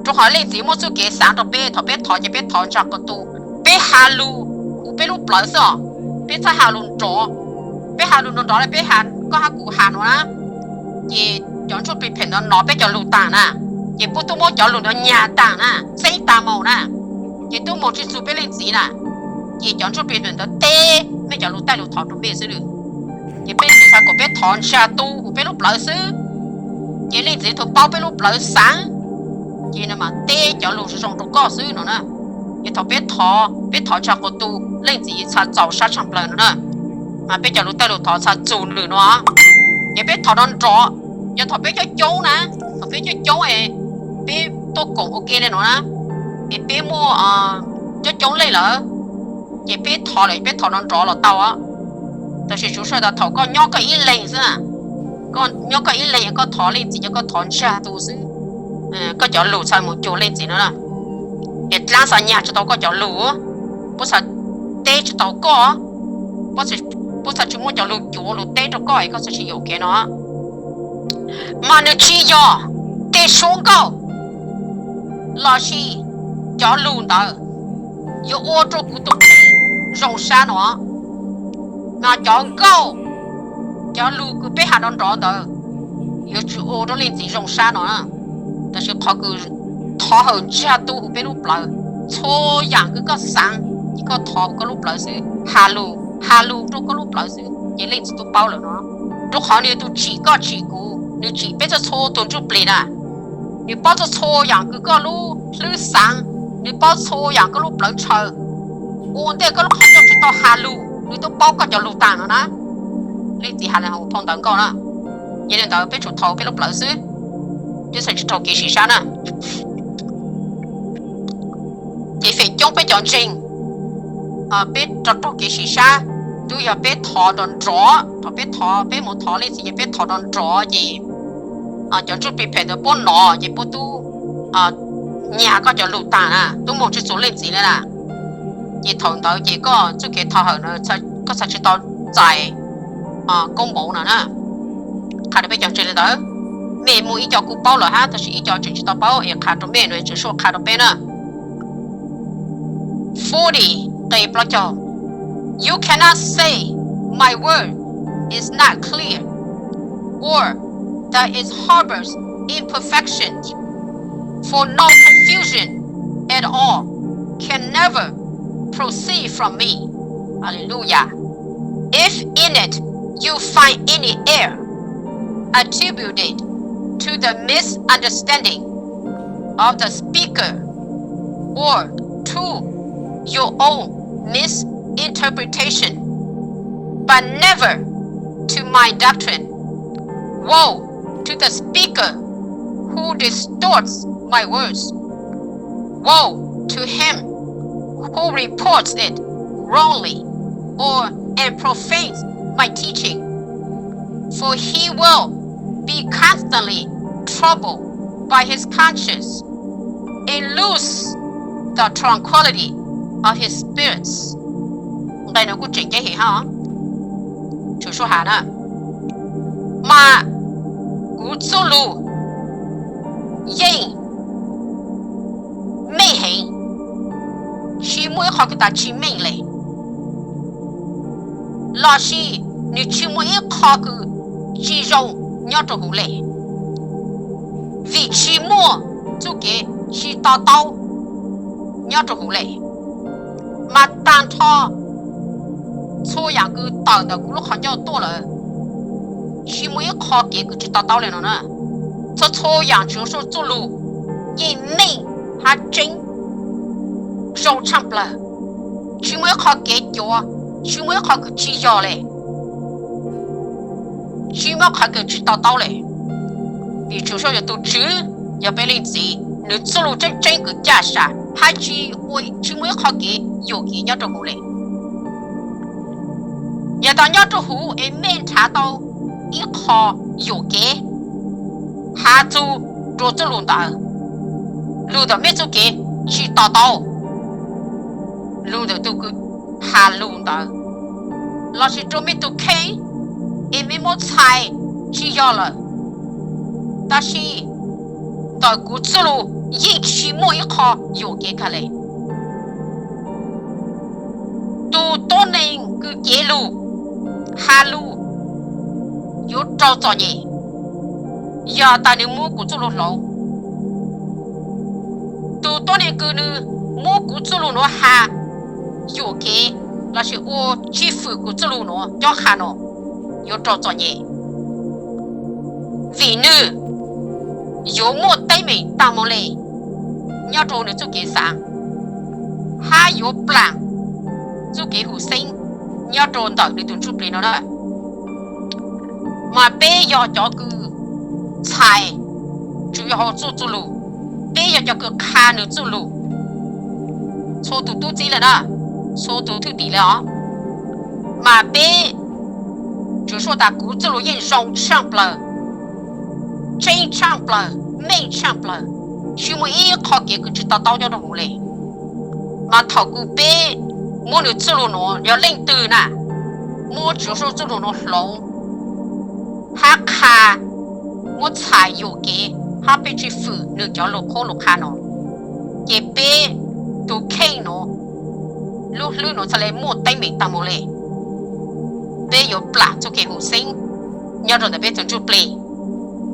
Rua qhov leej txiv muaj txuj kev xaav rua peb, thaum peb thov ces peb thov ntsag quas tu, peb has lug huv peb lub plawv xwb os, peb txhob has lug nrov. Peb has lug nrov nrov le peb has, koj hab kuv has no na, ces cov ntsuj plig phem ntawd nov peb cov lug taag na, ces puab tub muab cov lug ntawd nyag taag na, txeeb taag moog na, ces tub moog tsi txug peb leej txiv na, ces cov ntsuj plig ntawd teb mej cov lug taij lug thov rua mej xwb. Ces peb leej txiv xaav kuas peb thov ntsag tu huv peb lub plawv xwb, ces leej txiv tug paub peb lub plawv xaav, ces mas teb cov lug zoo zoo rua koj xwb no na. Ces thaum peb thov, peb thov ntsag quas tu leej txiv txha txaus sab tshaaj plawg no na. Mas peb cov lug taij lug thov txha txug nwg no, ces peb thov nrov nrov, yog thaum peb coob coob na, thaum peb coob coob es peb tuaj koom ua ke le no na, es peb muaj coob coob leej lawm, ces peb thov lawm peb thov nrov nrov los tau. Tab sis tsuas yog tas thaum koj nyob koj ib leeg xwb, koj nyob koj ib leeg koj thov leej txiv, yog koj thov ntsag tu xwb, koj cov lug txha moog cuag leej txiv no na. Es dlaab txha nyag tsi tau koj cov lug, puab txha teb tsi tau koj, puab txha tsi muaj cov lug cuav lug teb rua koj es koj txha tsi yuam kev no. Mas nwg tsi yog tej suab nkauj lossis cov lug ntawd yuav ua rua kuv tug kheej zoo sab no. Mas cov nkauj, cov lug kws peb has nrov nrov ntawd yuav tsi ua rua leej txiv zoo sab no. Tab sis qhov kws thov hawm ntsag tu huv peb lub plawv, txhua yaam kws koj xaav, ces koj thov huv koj lub plawv xwb, has lug, has lug rua koj lub plawv xwb ces leej txiv tub paub lawm no. Rua qhov nwg tug tsim koj tsim kuv, nwg tsim peb txhua txhua tug ntsuj plig na. Nwg paub txhua txhua yaam kws koj lub hlwb xaav, nwg paub txhua yaam koj lub plawv ntshaw. Ua ntej koj lub qhov ncauj tsi tau has lug, nwg tub paub koj cov lug taag no na. Leej txiv has le hauv phau ntawv nkauj na. Yog le ntawd peb tsum thov peb lub plawv xwb, peb txhaj tsi raug kev sim sab na. Ces feem coob peb cov ntseeg, peb raug raug kev sim sab, tub yog peb thov nrov nrov, thaum peb thov, peb moog thov leej txiv ces peb thov nrov nrov ces cov ntsuj plig phem ntawd puab nov ces puab tub nyag koj cov lug taag na, tub moog tsi txug leej txiv le na. Ces thaum ntawd ces koj txuj kev thov hawm na, koj txhaj tsi tau txais koob npauv no na. Qha rua peb cov ntseeg le ntawd, mej muaj ib co kuj paub lawm hab, tab sis ib co tseem tsi tau paub es qha rua mej no, Tswv Suaj qha rua peb na. Forty, nqe plaub caug. You cannot say, My word is not clear, or that it harbors imperfection, for no confusion at all can never proceed from me. Hallelujah. If in it you find any error, attribute it to the misunderstanding of the speaker or to your own misinterpretation, but never to my doctrine. Woe to the speaker who distorts my words. Woe to him who reports it wrongly or and profanes my teaching. For he will be constantly troubled by his conscience and lose the tranquility of his spirits. Nqe no kuj tseem ceeb heev hab. Tswv Suaj has na, mas kuv txuj lug yeej meej heev, tsi muaj ib qho kws tas tsi meej le, lossis nws tsi muaj ib qho kws tsi zoo nyob rua huv le. Vim tsi muaj txuj kev tsis to taub nyob rau huv le. Mas tag nrho txhua yam kws tawm ntawm kuv lub qhov ncauj tuaj lawm, tsis muaj ib qho kev kws tsis to taub le no na. Txhua txhua yam Tswv Yexus txuj lug yeej meej hab tseeb zoo tshaaj plawg, tsis muaj ib qho kev cuav, tsis muaj ib qho kws tsis yog le, tsis muaj qhov kws tsis to taub le. Vim Tswv Yexus yog tug Tswv, yog peb leej txiv, nws txuj lug tseeb tseeb kws caj sam hab tsis, tsis muaj ib qho kev yuam kev nyob rau huv le. Yog tas nyob rau huv es mej nrhav tau ib qho yuam kev, has txug rua txuj lug ntawd, lug ntawm mej txuj kev tsis to taub, lug ntawm tug kws has lug ntawd, lossis rua mej tug kheej es mej muab txhais tsis yog lawm, tab sis ntawm kuv txuj lug yeej tsis muaj ib qho yuam kev kag le. Tug tuab neeg kws cev lug, has lug yuav raug txom nyem, yog tas nws muab kuv txuj lug hloov. Tug tuab neeg kws nws muab kuv txuj lug nuav has yuam kev lossis ua tswj fwm kuv txuj lug nuav cob qha no yuav raug txom nyem, vim nwg yuav muaj teeb meem taag moog le nyob rua nwg txuj kev xaav, hab yuav plaam txuj kev huv xeeb nyob rua ntawm nwg tug ntsuj plig no na. Mas peb yog cov kws txhais Tswv Yexus txuj, txuj lug, peb yog cov kws qha nwg txuj lug, txhua tug tub txib le na, txhua tug thwj tim le os. Mas peb, Tswv Yexus tas kuv txuj lug yeej zoo tshaaj plawg, tseeb tshaaj plawg, meej tshaaj plawg, tsis muaj ib qho kev kws tsis to taub nyob rua huv le. Mas thaum kws peb muab nwg txuj lug nuav, yog leej twg na muab Tswv Yexus txuj lug nuav hloov hab qha, muab txhais yuam kev hab peb tswj fwm nwg cov lug qhuab lug qha no, ces peb tug kheej nuav, lub hlwb nuav txhaj le muaj teeb meem taag moog le. Peb yuav plaam txuj kev huv xeeb nyob rua ntawm peb tug ntsuj plig,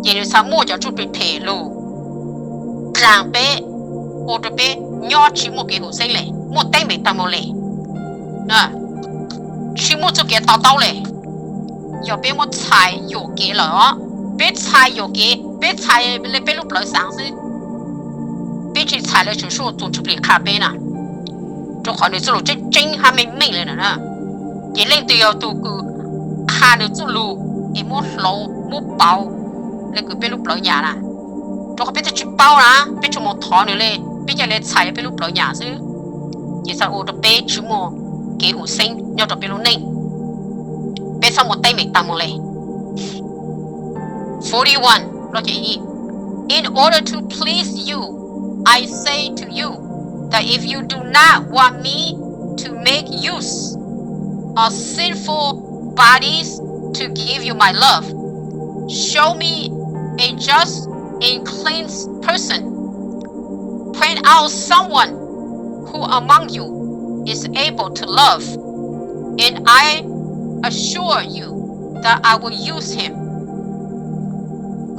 ces nwg txhaj muaj cov ntsuj plig phem lug dlaag peb, ua rua peb nyob tsis muaj kev huv xeeb le, muaj teeb meem taag moog le, tsis muaj txuj kev to taub le. Yog peb muab txhais yuam kev lawm os, peb txhais yuam kev, peb txhais le peb lub plawv xaav xwb, peb tsis txhais le Tswv Yexus tug ntsuj plig qha peb na, rua qhov nwg txuj lug tseeb tseeb hab meej meej le na. Ces leej twg yog tug kws qha nwg txuj lug es muab hloov muab pauv le kws peb lub plawv nyam na, rua qhov peb twb tsis paub na, peb tsuas moog thov nwg le, peb ca le txhais peb lub plawv nyam xwb, ces txhaj ua rua peb tsis muaj kev huv xeeb nyob rua peb lub neej, peb txhaj muaj teeb meem taag moog le. Forty-one, In order to please you, I say to you that if you do not want me to make use of sinful bodies to give you my love, show me a just and clean person. Point out someone who among you is able to love, and I assure you that I will use him.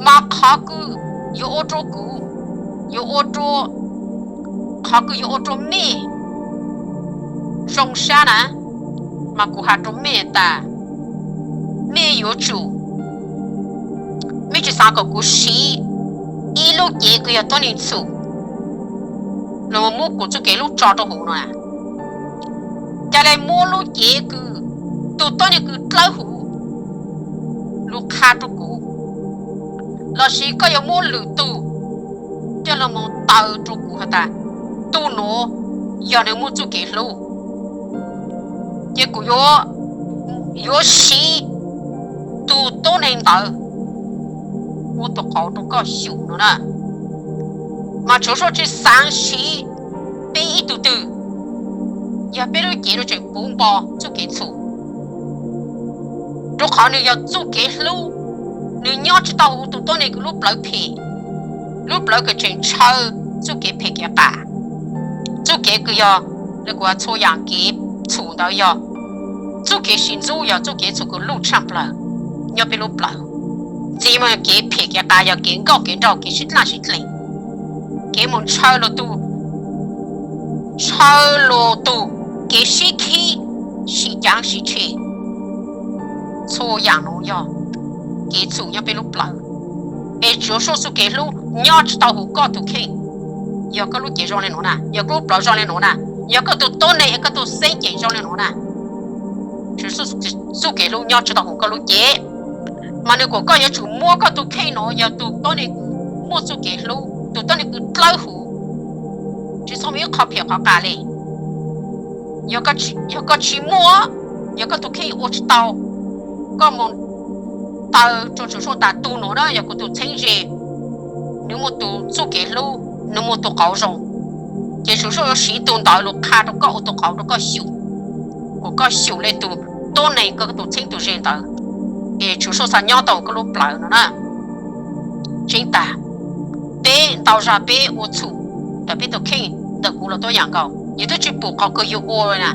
Mas qhov kws yuav ua rua kuv, yuav ua rua, qhov kws yuav ua rua mej zoo sab na, mas kuv has rua mej tas, mej yuav tsum, mej tsis xaav kom kuv siv ib lub cev kws yog tuab neeg txhum los muab kuv txuj kev hlub tso rua huv no. Ca le muab lub cev kws tug tuab neeg kws dlawb huv lug qha rua kuv, lossis koj yuav muab lwm tug coj lug moog taw rua kuv has tas, tug nuav yog nwg muaj txuj kev hlub, ces kuv yuav siv tug tuab neeg ntawd ua tug qauv rua koj xyum no na. Mas Tswv Yexus tsis xaav siv peb ib tug twg, yog peb lub cev nuav tseem puv npo txuj kev txhum, rua qhov nwg yog txuj kev hlub, nwg nyob tsis tau huv tug tuab neeg kws lub plawv phem, lub plawv kws tseem ntshaw txuj kev phem kev qas, txuj kev kws yog, le kuv has txhua yaam kev txhum ntawd yog txuj kev sib ntxub, yog txuj kev txhum kws luj tshaaj plawg nyob peb lub plawv. Txij muaj kev phem kev qas yog kev nkauj kev nraug, kev sib dlaj sib dleeg, kev mus ntshaw luag tug, ntshaw luag tug, kev sib khib, sib cav sib tshem. Txhua yam nuav yog kev txhum nyob peb lub plawv. Es Tswv Yexus txuj kev hlub nyob tsis tau huv koj tug kheej. Yog koj lub cev zoo le nuav na, yog koj lub plawv zoo le nuav na, yog koj tug tuab neeg, koj tug xeeb ceem zoo le nuav na, Tswv Yexus txuj kev hlub nyob tsis tau huv koj lub cev. Mas nwg kuas koj yuav tsum muab koj tug kheej nuav yog tug tuab neeg kws muaj txuj kev hlub, tug tuab neeg kws dlawb huv, tsis txhob muaj ib qho phiam qhov qas le. Yog koj tsis muaj, yog koj tug kheej ua tsis tau, koj mus taw rua Tswv Yexus tas tug nuav na yog kuv tug txheeb ze, nwg muaj tug txuj kev hlub, nwg muaj tug qauv zoo, ces Tswv Yexus yuav siv tug ntawd lug qha rua koj, ua tug qauv rua koj xyum, kuas koj xyum le tug tuab neeg koj tug txheeb tug ze ntawd, es Tswv Yexus xav nyob tau koj lub plawv no na. Tseeb tag, peb ntau zag peb ua txhum ntawm peb tug kheej, ntawm kuv los tuab yam nkaus, yus twb tsis pum qhov kws yus ua na,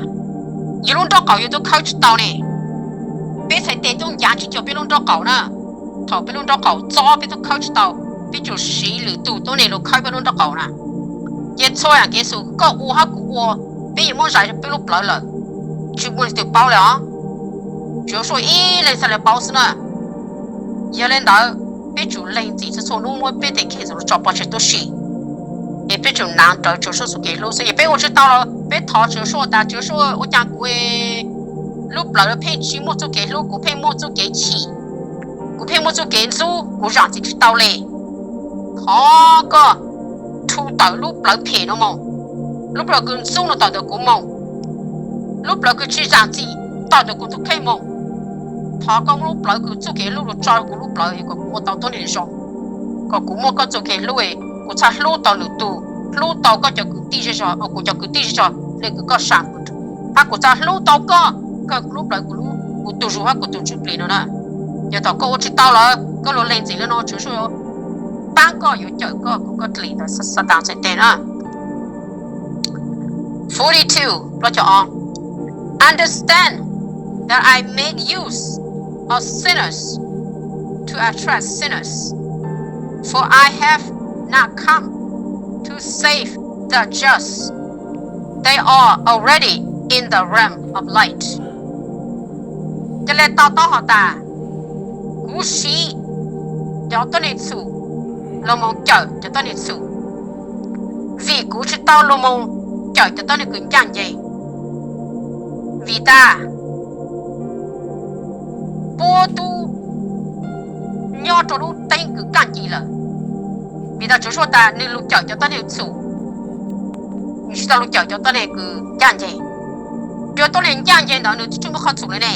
yus lub nraub qaum yus twb khawb tsis tau ne. Peb txhais tes tub ncav tsis cuag peb lub nraub qaum na. Thaum peb lub nraub qaum txob peb twb khawb tsis tau, peb tsum siv lwm tug tuab neeg lug khawb peb lub nraub qaum na. Ces txhua yam kev txhum koj ua hab kuv ua, peb yuav muab zais peb lub plawv lawm, tsis muaj leej twg paub le os. Tswv Yexus ib leeg txhaj le paub xwb na. Yog le ntawd, peb tsum lees txim txhua txhua hnub muab peb tej kev txhum tso pov tseg tuab si, es peb tsum naav rawv Tswv Yexus txuj kev hlub xwb. Yog peb ua tsis tau los peb thov Tswv Yexus tas, Tswv Yexus, ua cas kuv lub plawv pheej tsis muaj txuj kev hlub, kuv pheej muaj txuj kev chim, kuv pheej muaj txuj kev ntxub, kuv zam txim tsis tau le. Thov koj rhu tawm lub plawv phem no moog, lub plawv kws ntxub no tawm ntawm kuv moog, lub plawv kws tsis zam txim tawm ntawm kuv tug kheej moog. Thov koj muab lub plawv kws txuj kev hlub lug tso kuv lub plawv kom kuv ua tau tuab neeg zoo, kom kuv muaj koj txuj kev hlub, kuv txhaj hlub tau lwm tug, hlub tau koj cov kwv tij zej zog, kuv cov kwv tij zej zog le kws koj sam kuv, hab kuv txhaj hlub tau koj, koj lub plawv kuv, kuv tug zug hab kuv tug ntsuj plig no na. Yog thaum koj ua tsis tau lawm, koj lug lees txim le no, Tswv Yexus paab koj, yuav cawm koj, kuas koj dlim ntawm Xatas txhais tes na. Forty-two, Understand that I made use of sinners to attract sinners, for I have not come to save the just, they are already in the realm of light. Ca le to taub hov tas, kuv siv cov tuab neeg txhum lug moog cawm cov tuab neeg txhum, vim kuv tsis tau lug moog cawm cov tuab neeg kws ncaaj nceeg. Vim tas puab tub nyob rua lub teeb kws kaaj ci lawm. Vim tas Tswv Yexus tas nwg lug cawm cov tuab neeg txhum, nwg tsis tau lug cawm cov tuab neeg kws ncaaj nceeg. Cov tuab neeg ncaaj nceeg ntawd nwg tsis muaj qhov txhum le ne,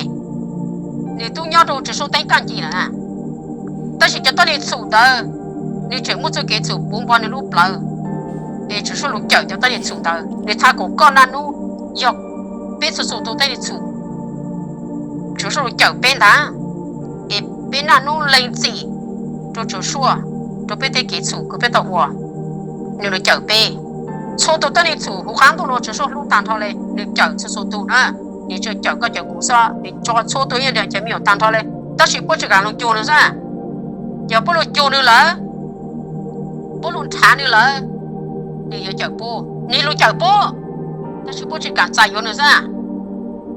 nwg tub nyob rua Tswv Yexus teeb kaaj ci lawm na. Tab sis cov tuab neeg txhum ntawd, nwg tseem muaj txuj kev txhum puv npo nwg lub plawv, es Tswv Yexus lug cawm cov tuab neeg txhum ntawd. Nwg txhad kuas koj naj nub, yog peb txhua txhua tug tuab neeg txhum, Tswv Yexus lug cawm peb ntag. Es peb naj nub lees txim rua Tswv Yexus, rua peb tej kev txhum kws peb tau ua, nwg lug cawm peb. Txhua tug tuab neeg txhum huv qaab ntuj nuav Tswv Yexus hlub taag nrho le, nwg cawm txhua txhua tug na. Nwg tsi cawm koj cawm kuv xwb, nwg tso txhua tug ib yam cov me nyuam taag nrho le, tab sis puab tsi kaam lug cuag nwg xwb. Yog puab lug cuag nwg lawm, puab lug nrhav nwg lawm, nwg yuav cawm puab, nwg lug cawm puab, tab sis puab tsi kaam txais yuav nwg xwb.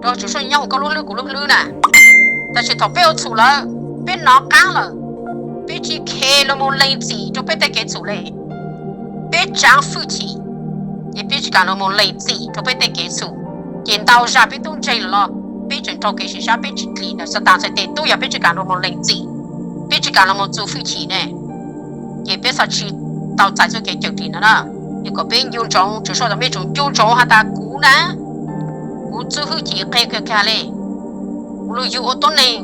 Rua Tswv Yexus nyob huv koj lub hlwb kuv lub hlwb na. Tab sis thaum peb ua txhum lawm, peb nov qaab lawm, peb tsi khe lug moog lees txim rua peb tej kev txhum le. Peb tsaav fwj chim, ces peb tsi kaam lug moog lees txim rua peb tej kev txhum. Ces ntau zag peb tub ntseeg lawm los peb tseem raug kev sim sab, peb tsi dlim ntawm Xatas txhais tes tub yog peb tsi kaam lug moog lees txim, peb tsi kaam lug moog txu fwj chim ne. Ces peb xaav tsi tau txais txuj kev cawm dlim no na. Ces kom peb ncu ntsoov, Tswv Yexus tas mej tsum ncu ntsoov has tas kuv na, kuv txu fwj chim qeg kawg kag le. Kuv lug yug ua tuab neeg,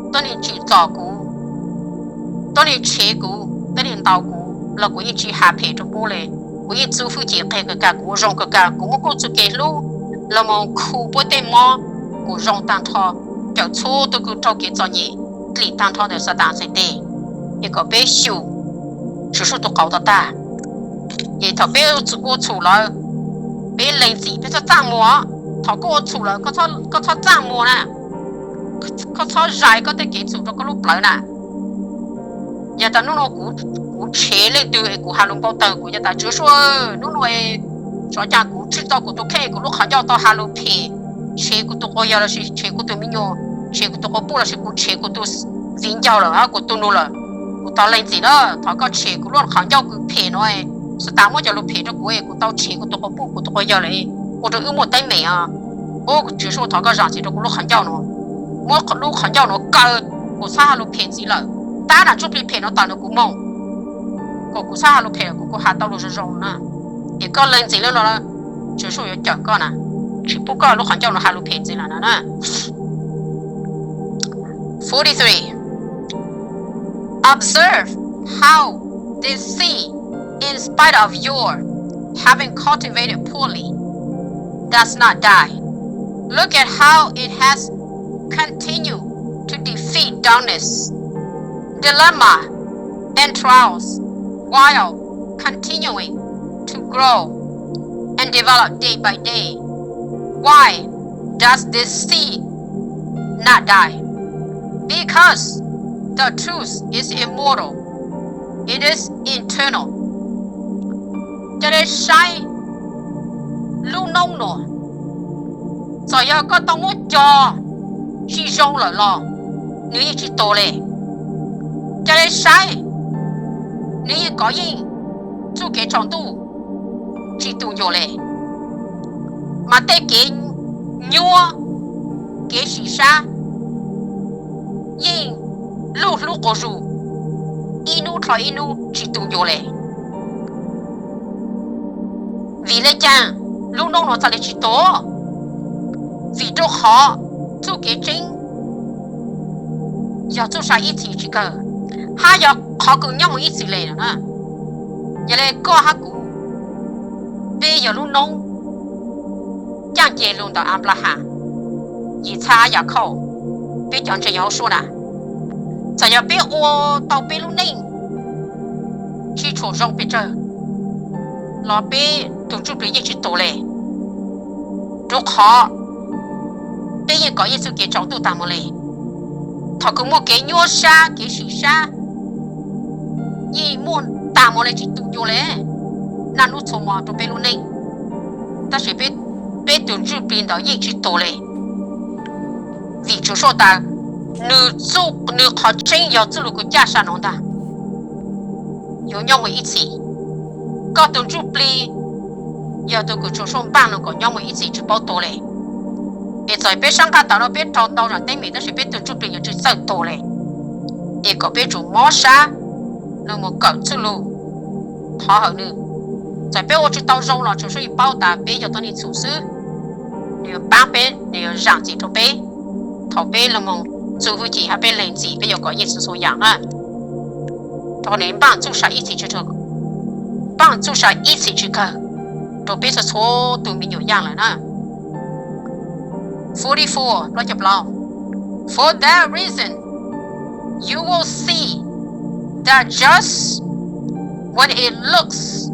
tuab neeg tsim txom kuv, tuab neeg tshev kuv, tuab neeg ntaus kuv los kuv yeej tsi has phem rua puab le. Kuv yeej txu fwj chim qeg kawg kag, kuv ua zoo kawg kag, kuv muab kuv txuj kev hlub los moog khu puab tej mob, kuv zoo taag nrho, cawm txhua tug kws raug kev txom nyem, dlim taag nrho ntawm Xatas txhais tes. Ces kom peb xyum Tswv Yexus tug qauv tog tag. Ces thaum peb ua txhum lawm, peb lees txim, peb txhob txaj muag. Thaum koj ua txhum lawm, koj txhob txaj muag na, koj txhob zais koj tej kev txhum rua koj lub plawv na. Yog tas hnub no kuv tshev leej twg es kuv has lus npau taws, kuv yog tas Tswv Yexus, hnub no xyov cas kuv tswj tau kuv tus kheej, kuv lub qhov ncauj tau has lus phem, tshev kuv tus quas yawg lossis tshev kuv tus me nyuam, tshev kuv tus quas puj lossis kuv tshev kuv tus viv ncaus lawm, kuv tus nus lawm, kuv tau lees txim na, thov koj tshem kuv lub qhov ncauj kws phem no, xav tas muab cov lus phem rau kuv es kuv tau tshev kuv tus quas puj kuv tus quas yawg lawm, ua rau wb muaj teeb meem os. Ub, Tswv Yexus, thov koj zam txim rau kuv lub qhov ncauj no, muab lub qhov ncauj no kaw, kuv txhob has lus phem ntxiv lawm. Tab nam ntsuj plig phem no tawm ntawm kuv moo, kom kuv txhob has lus phem, kuv kuv has tau lus zoo zoo na. Es koj lees txim lawm no, Tswv Yexus yuav cawm koj na, tsis pub koj lub qhov ncauj no has lus phem ntxiv lawm no na. Forty-three. Observe how this seed, in spite of your having cultivated poorly, does not die. Look at how it has continued to defeat darkness, dilemma, and trials while continuing to grow and develop day by day. Why does this seed not die? Because the truth is immortal. It is eternal. Cov nej saib lub noob no, txawm yog koj tau muab cog tsis zoo lawm los nws yeej tsis tuag li. Cov nej saib, nws yeej kov yeej txuj kev tsaus ntuj tsis tu ncua li. Mas tej kev nyuab, kev sim sab yeej luj hlub quas zus ib hnub dhau ib hnub tsis tu ncua li. Vim le caag lub noob no txawm li tsis tuag? Vim rau qhov txuj kev tseeb yog txuj sa ib txhis tsis kawg, hab yog qhov kws nyob mus ib txhis le no na. Yog le koj hab kuv, peb yog lub noob caaj nce lug ntawm Anplahas, Yixaj, Yakhauj, peb cov ntseeg yog hauv suab na. Txawm yog peb ua tau peb lub neej tsis tshua zoo pes tsawg los peb tus ntsuj plig yeej tsis tuag li, rau qhov peb yeej kov yeej txuj kev tsaus ntuj taag mus li. Thaum kws muaj kev nyuab sab kev sim sab yeej muaj taag mus li tsis tu ncua li, naj nub txhua mo rau peb lub neej, tab sis peb tus ntsuj plig ntawd yeej tsis tuag li. Vim Tswv Yexus tas nws qhov tseeb yog txuj lug kws caj sa nuav ntag, yuav nyob mus ib txhis. Koj tus ntsuj plig yog tug kws Tswv Yexus npaaj lug kom nyob mus ib txhis tsis paub tuag li. Es txawm peb sab nqaj tawm no peb raug ntau zam teeb meem tab sis peb tus ntsuj plig yuav tsis txawj tuag li. Es kom peb tsum mob sab lug mus kawm txuj lug thov hawm nws. Txawm peb ua tsis tau zoo los Tswv Yexus yeej paub tas peb yog tuab neeg txhum xwb, nws yuav paab peb, nws yuav zam txim rau peb. Thaum peb lug moog txug hwj chim hab peb lees txim peb yuav kov yeej txhua txhua yaam na. Rau nws npaaj txuj sa ib txhis tsis kawg, npaaj txuj sa ib txhis tsis kawg rau peb txhua txhua tug me nyuam yaaj lawm na. Forty-four, For that reason, you will see that just when it looks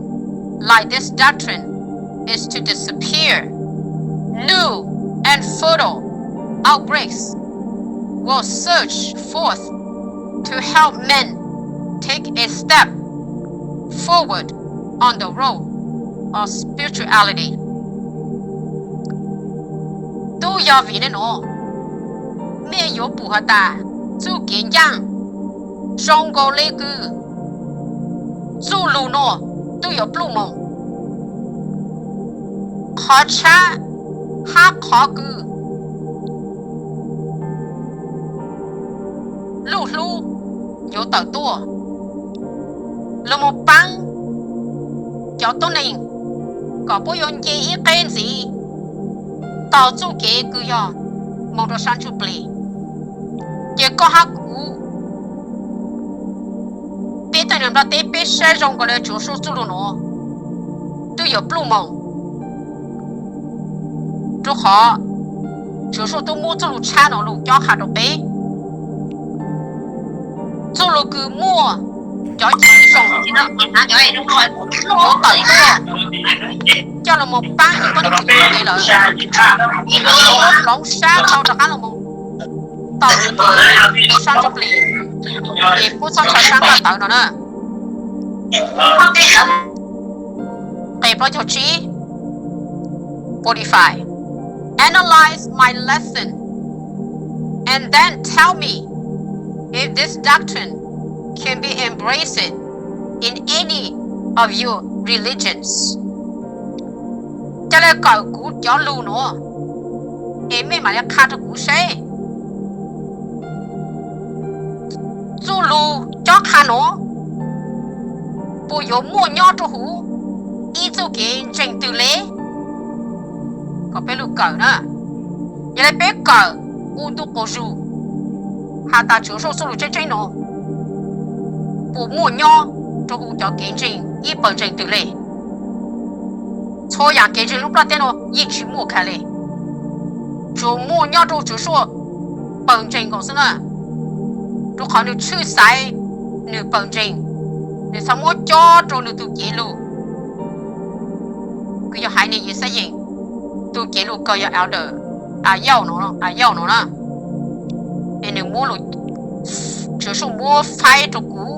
like this doctrine is to disappear, new and fertile outbreaks will surge forth to help men take a step forward on the road of spirituality. Tub yog vim le nuav, mej yuav pum has tas txuj kev ncaaj zoo nkaus le kws txuj lug nuav tub yuav pluj moog. Qhov tshab hab qhov kws luj hlub yuav tawm tuaj lug moog paab cov tuab neeg kom puab yuav nce ib qeb ntxiv taug txuj kev kws yog moog rua sab ntsuj plig. Ces koj hab kuv, peb tej neeg nplaj teb peb saib zoo nkaus le Tswv Yexus txuj lug nuav tub yuav pluj moog, rua qhov Tswv Yexus tub muab txuj lug tshab nuav lug cob qha rua peb. Txuj lug kws muaj cov cim zoo yuav tawm tuaj coj lug moog paab cov tuab neeg txuj lug le lawm, hloov sab tau rov qaab lug moog tau sab ntsuj plig. Es pub txhob ntshaw sab nqaj tawv no na. Qe plaub caug tsib, forty-five. Analyze my lesson and then tell me if this doctrine can be embraced in any of your religions. Ca le kawm kuv cov lus nuav, es mej mam li qha rau kuv seb txuj lug cob qha nuav puas yuav muaj nyob rau huv ib txuj kev ntseeg twg le. Kom peb lug kawm na, yog le peb kawm u ntu quas zug has tas Tswv Yexus txuj lug tseeb tseeb nuav puas muaj nyob rau huv cov kev ntseeg ib pawg ntseeg twg le. Txhua yaam kev ntseeg lub nplaj teb nuav yeej tsi muaj kag le, tsuas muaj nyob rau Tswv Yexus pawg ntseeg nkaus xwb na. Rau qhov nwg tshwj xaiv nwg pawg ntseeg, nwg txhad muab cob rau nwg tug cev lug, kws yog haiv neeg Yixalayees, tug cev lug kws yog elder, a yauj nuav, a yauj nuav na. Es nwg muab lug, Tswv Yexus muab faib rau kuv,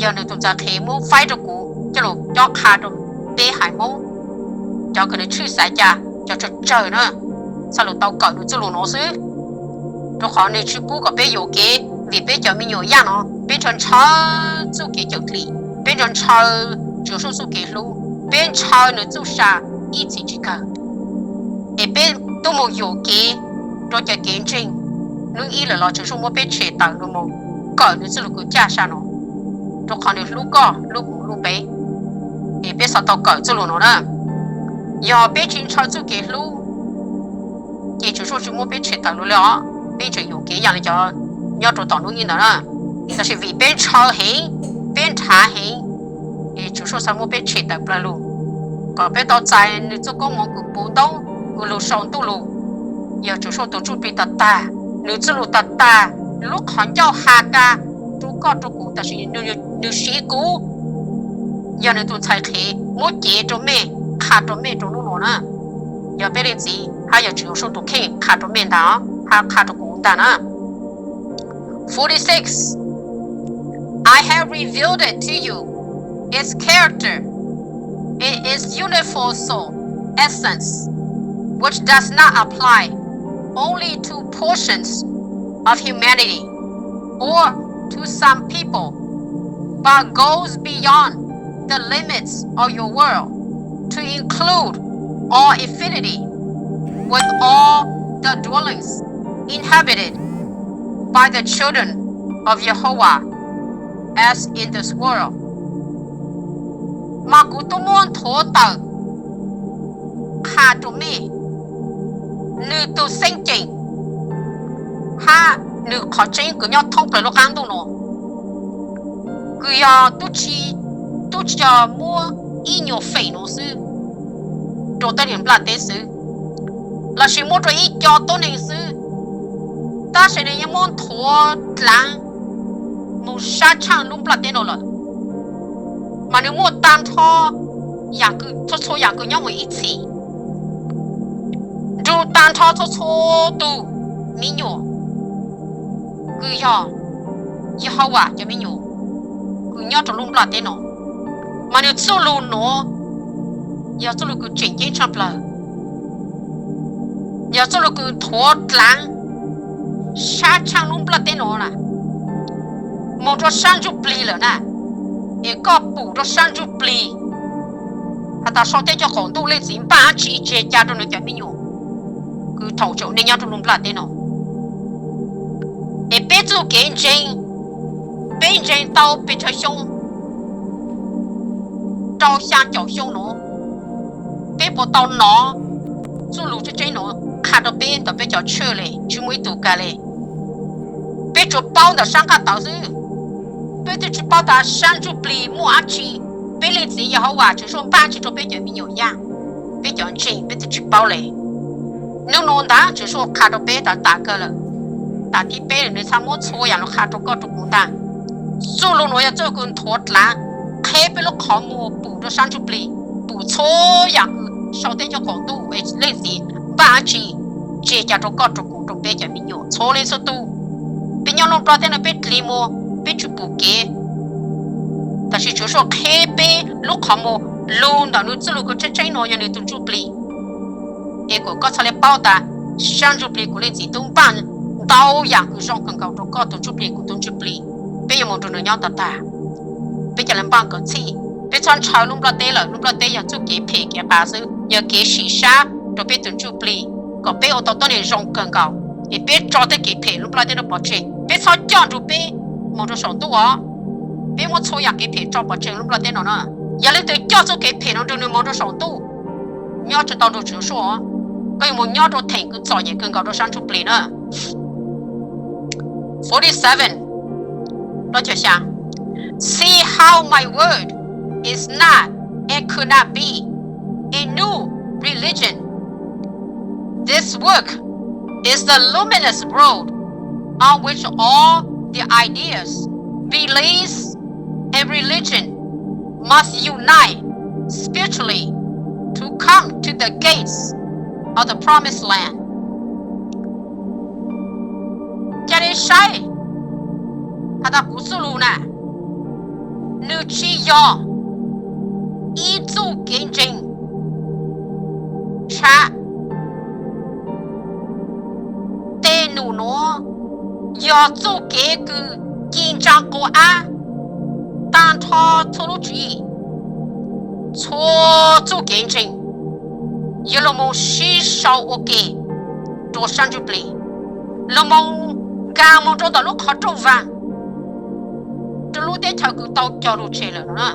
yog nwg tug ntxhais qhev muab faib rau kuv coj lug cob qha rau peb haiv Moob, cov kws nwg tshwj xaiv ca, cov tsawg tsawg na, txhad lug tau kawm nwg txuj lug nuav xwb. Rau qhov nwg tsi pub kom peb yuam kev, vim peb cov me nyuam yaj no peb ntshaw ntshaw txuj kev cawm dlim, peb ntshaw ntshaw Tswv Yexus txuj kev hlub, peb ntshaw nwg txuj sa ib txhis tsi kawg. Es peb tub moog yuam kev rua cov kev ntseeg, nub ib lawm los Tswv Yexus muab peb tshem tawm lug moog kawm nwg txuj lug kws caj sa no, rua qhov nwg hlub koj hlub kuv hlub peb. Es peb xav tau kawm txuj lug no na, yog peb tsi ntshaw txuj kev hlub, ces Tswv Yexus tsi muab peb tshem tawm lug le os, peb tseem yuam kev yam le cov nyob rua tom nub ib ntawd na. Tab sis vim peb ntshaw heev, peb nrhav heev, es Tswv Yexus xav muab peb tshem tawm plawg lug, kom peb tau txais nwg txuj koob moov kws puv ntaub kws lug sau ntuj lug. Yog Tswv Yexus tug txuj plig tag tag, nwg txuj lug tag tag, lub qhov ncauj has tas rua koj rua kuv, tab sis nwg siv kuv, yog nwg tug ntxhais qhev muab cev rua mej, qha rua mej rua nub nua na. Yog peb leej txiv hab yog Tswv Yexus tug kheej qha rua mej ntag, hab qha rua kuv ntag na. Forty-six. I have revealed it to you, its character, and its universal essence, which does not apply only to portions of humanity or to some people, but goes beyond the limits of your world to include all infinity with all the dwellings inhabited by the children of Jehovah as in this world. Mas kuv tub muab nthuav tawm qha rua mej, nwg tug xeeb ceem hab nwg qhov tseeb kws nyob thoob plawg lub qaab ntuj nua, kws yog tub tsi, tub tsi yog muab ib nyuas feem nua xwb rua teb nwg nplaj teb xwb, lossis muab rua ib co tuab neeg xwb, tab sis nwg yeej muab nthuav dlaav moog sab tshaaj lub nplaj teb nua lawm. Mas nwg muaj taag nrho txhua txhua yaam kws nyob moog ib txhis, nrug taag nrho txhua txhua tug me nyuam kws yog Yehauvas cov me nyuam kws nyob rua lub nplaj teb nua. Mas nwg txuj lug nuav yog txuj lug kws tseem ceeb tshaaj plawg, yog txuj lug kws nthuav dlaav sab tshaaj lub nplaj teb nua na, moog rua sab ntsuj plig lawm na. Es koj pum rua sab ntsuj plig has tas sau teb coj qaum ntuj leej txiv npaj dlaab tsi tseg ca rua nwg cov me nyuam kws thaum tsaus nej nyob rua lub nplaj teb nua. Es peb txuj kev ntseeg, peb ntseeg tau pes tsawg xyoo, rau xyaa caum xyoo nuav, peb puas tau nov txuj lug tseeb tseeb nuav qha rua peb ntawm peb cov tshwj le? Tsi muaj ib tug kag le. Peb tsuas paub ntawm sab nqaj tawv xwb, peb twb tsi paub tas sab ntsuj plig muaj dlaab tsi, peb leej txiv Yehauvas Tswv Yexus npaj dlaab tsi rua peb cov me nyuam yaaj, peb cov ntseeg peb twb tsi paub le. Nub nua ntag Tswv Yexus qha rua peb tas tas kawg lawm, tas thib peb lawm, nwg txhaj muab txhua yaam lug qha rua koj rua kuv ntag. Txuj lug nuav yog txuj lug kws nthuav dlaav, qheb peb lub qhov muag pum rua sab ntsuj plig, pum txhua yaam kws sau teb coj qaum ntuj leej txiv npaj dlaab tsi tseg ca rua koj rua kuv rua peb cov me nyuam txhua leej txhua tug. Nyob lub nplaj teb no peb dlig mus, peb tsis pum kev. Tab sis Tswv Yexus qheb peb lub qhov muag lug ntawm nws txuj lug kws tseeb tseeb no yog nws tus ntsuj plig. Es kuas koj txhaj le paub tas sab ntsuj plig kuv leej txiv tub npaj ntau yam kws zoo kawg nkaus rau koj tus ntsuj plig kuv tus ntsuj plig. Peb yuav mus nrug nws nyob tag tag, peb ca le npaj kom txhij. Peb txhob ntshaw lub nplaj teb lawm, lub nplaj teb yog txuj kev phem kev qav xwb, yog kev sim sab rau peb tus ntsuj plig kom peb ua tau tuab neeg zoo kawg nkaus. Es peb tso tej kev phem lub nplaj teb no pov tseg, peb txhob coj nrug peb moog rau saum ntuj os. Peb muab txhua yam kev phem tso pov tseg lub nplaj teb no na. Yog leej twg coj txuj kev phem no nrug nws moog rau saum ntuj, nyob tsis tau nrug Tswv Yexus, koj yuav mus nyob rau theem kws txom nyem kawg nkaus rau sab ntsuj plig na. Forty-seven, See how my word is not and could not be a new religion. This work is the luminous road on which all the ideas, beliefs, and religion must unite spiritually to come to the gates of the promised land. Ca le saib has tas kuv txuj lug na, nws tsis yog ib txuj kev ntseeg tshav. Tej num nuav yog txuj kev kws ci ntsa quas ab tag nrho txhua lub tswv yim, txhua txuj kev ntseeg yuav lug moog sib sau ua ke rua sab ntsuj plig, lug moog nkaag moog rua ntawm lub qhov rooj vaag rua lub teb chaws kws tau cog lug tseg lawm no na.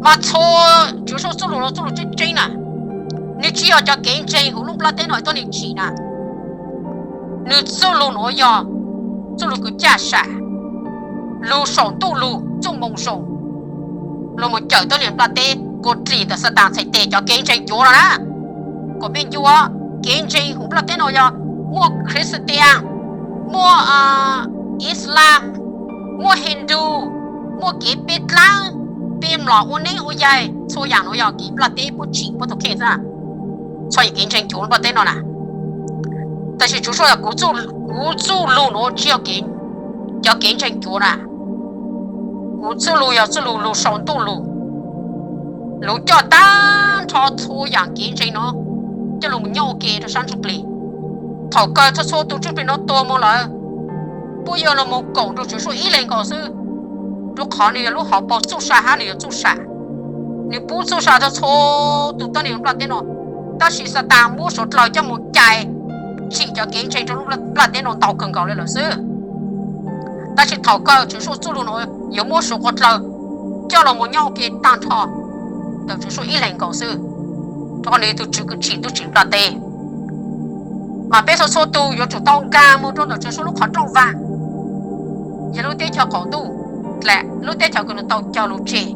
Mas txhua Tswv Yexus txuj lug nuav txuj lug tseeb tseeb na, nws tsis yog cov kev ntseeg huv lub nplaj teb no tuab neeg tsim na. Nws txuj lug nuav yog txuj lug kws caj sam, lug saum ntuj lug txuj moo zoo, lug moog cawm tuab neeg nplaj teb kua dlig ntawm Xatas txhais tes cov kev ntseeg cuav no na. Kuas peb ncua kev ntseeg huv nplaj teb no yog muaj Christian, muaj Islam, muaj Hindu, muaj kev peb dlaab, peb mlom ua neeb ua yaig, txhua yaam nuav yog kev nplaj teb puab tsim puab tug kheej xwb. Txhua yam kev ntseeg cuav lub nplaj teb no na. Tab sis Tswv Yexus yog kuv txuj lug nuav tsis yog cov kev ntseeg cuav na. Kuv txuj lug yog txuj lug lug saum ntuj lug, lug coj taag nrho txhua yaam kev ntseeg nuav coj lug moog nyob ua ke rua sab ntsuj plig. Thaum kawg txhua txhua tug ntsuj plig nuav tuag moog lawm, puab yuav lug moog koom rua Tswv Yexus ib leeg nkaus xwb, rua qhov nwg yog lub hauv paug txuj sa hab nwg yog txuj sa. Nwg pub txuj sa rua txhua tug tuab neeg nplaj teb no, tab sis Xatas muab suav dlawg coj moog cais tsim cov kev ntseeg rua lub nplaj teb no ntau kawg nkaus le lawm xwb. Tab sis thaum kawg Tswv Yexus txuj lug nuav yuav muab suav dlawg coj lug moog nyob ua ke taag nrho ntawm Tswv Yexus ib leeg nkaus xwb, rua qhov nwg yog tug Tswv kws tsim ntuj tsim nplaj teb. Mas peb txhua txhua tug yuav tsum tau nkaag moog rua ntawm Tswv Yexus lub qhov rooj vaag, yog lub teb chaws qaum ntuj, lub teb chaws kws nwg tau cog lug tseg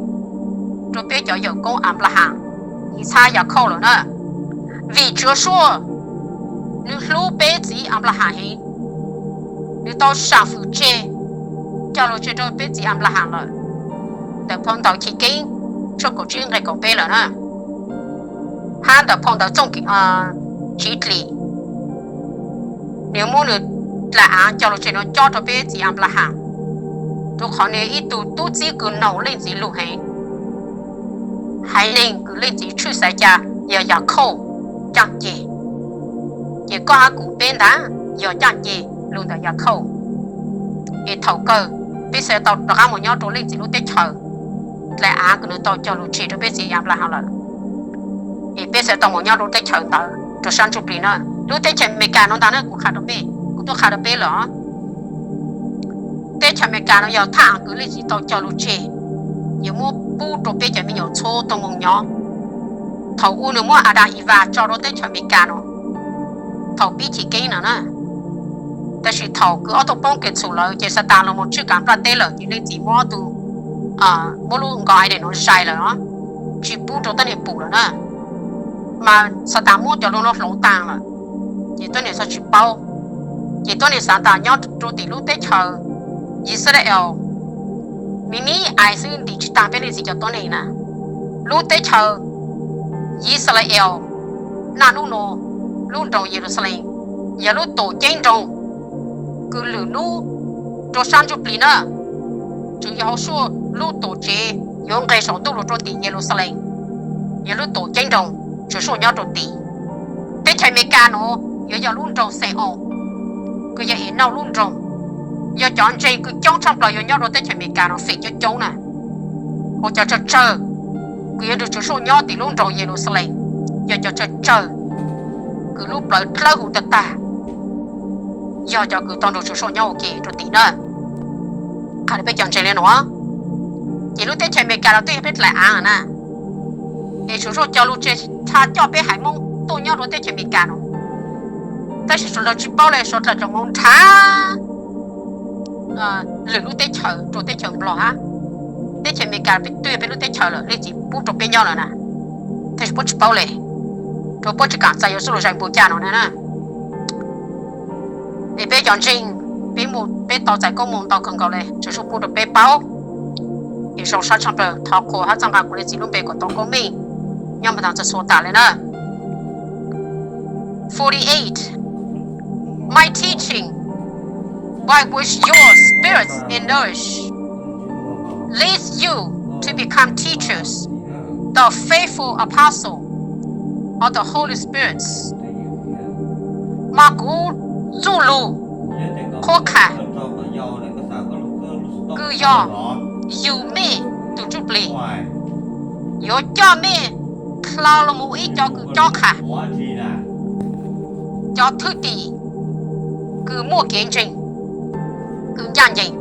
rua peb cov yawm koob Anplahas, Ixaas, Yakhauj lawm na. Vim Tswv Yexus nwg hlub peb txiv Anplahas heev, nwg tau sam fwm tseg, cog lug tseg rua peb txiv Anplahas lawm. Ntawm phau ntawv Chiv Keeb tshooj kaum tsib nqe kaum peb lawm na, hab ntawm phau ntawv Txooj Tsiv Dlim, nwg muab nwg dlaim aav cog lug tseg nuav cob rua peb txiv Anplahas, rua qhov nwg ib tug tub txib kws noog Leej Txiv lug heev. Haiv neeg kws Leej Txiv tshwj xaiv ca yog Yakhauj caaj ceg, ces koj hab kuv peb ntag yog caaj ceg lug ntawm Yakhauj. Es thaum kawg peb xaav tau rov qaab moog nyob rua Leej Txiv lub teb chaws dlaim aav kws nwg tau cog lug tseg rua peb txiv Anplahas lawm. Es peb xaav tau moog nyob rua teb chaws ntawd rua sab ntsuj plig na. Lub teb chaws Amelikas nuav ntag na, kuv qha rua peb, kuv tub qha rua peb lawm. Teb chaws Amelikas nuav yog thaj aav kws Leej Txiv tau cog lug tseg, yuav muab pub rua peb cov me nyuam txhua tug moog nyob. Thaum u nwg muab Adas Evas tso rua teb chaws Amelikas nuav, thaum pib Chiv Keeb no na. Tab sis thaum kws ob tug poob kev txhum lawm ces Xatas lug moog tswj kav nplaj teb lawm ces Leej Txiv muab tug, muab lub nqos Adas nuav zais lawm, tsis pub rua tuab neeg pum lawm na. Mas Xatas muab cov lug nuav hloov taag lawm, ces tuab neeg txhaj tsis paub. Ces tuab neeg Xatas nyob rua tim lub teb chaws Yixalayees me me ais xwb, ntim tsis taag peb Leej Txiv cov tuab neeg na. Lub teb chaws Yixalayees naj nub nuav, lub nroog Yeluxalees yog lub tuam ceeb nroog kws lwm lub rua sab ntsuj plig na, tsuas yog hauv suaj lub tuam tsev yuav nqes saum ntuj lug rua tim Yeluxalees, yog lub tuam ceeb nroog Tswv Suaj nyob rua tim. Teb chaws Amelikas nuav yuav yog lub nroog Xee-oos, kws yog Enauj lub nroog. Yog cov ntseeg kws coob tshaj plaws yuav nyob rua teb chaws Amelikas nuav feem coob coob na, ua cov tsawg tsawg kws yuav nrug Tswv Suaj nyob tim lub nroog Yeluxalees, yog cov tsawg tsawg kws lub plawv dlawb huv tag tag, yog cov kws tau nrug Tswv Suaj nyob ua ke rua tim na. Qha rua peb cov ntseeg le nuav, ces lub teb chaws Amelikas los twb yog peb dlaim aav na, es Tswv Suaj cog lug tseg tha coj peb haiv Moob tuaj nyob rua teb chaws Amelikas no, tab sis suav dlawg tsis paub le, suav dlawg tseem moog nrhav lwm lub teb chaws rua teb chaws Nplog hab. Teb chaws Amelikas twb yog peb lub teb chaws lawm, leej txiv pub rua peb nyob lawm na, tab sis puab tsis paub le, rua puab tsis kaam txais yuav xuj lug zais npua caj no na. Es peb cov ntseeg, peb tau txais koob moov ntau kawg nkaus le, Tswv Suaj pub rua peb paub. Es zoo sab tshaj plaws, thov qhuas hab txhawb nqa kuv leej txiv lub npe kom tau koob meej nyob moog taag txug txhua tas le na. Forty-eight. My teaching, by which your spirits are nourished, leads you to become teachers, the faithful apostle of the Holy Spirit. Mas kuv txuj lug qhuab qha kws yog yug mej tug ntsuj plig, yuav coj mej dlha lug moog ib co kws cob qha, cov thwj tim kws muaj kev ntseeg kws ncaj ncees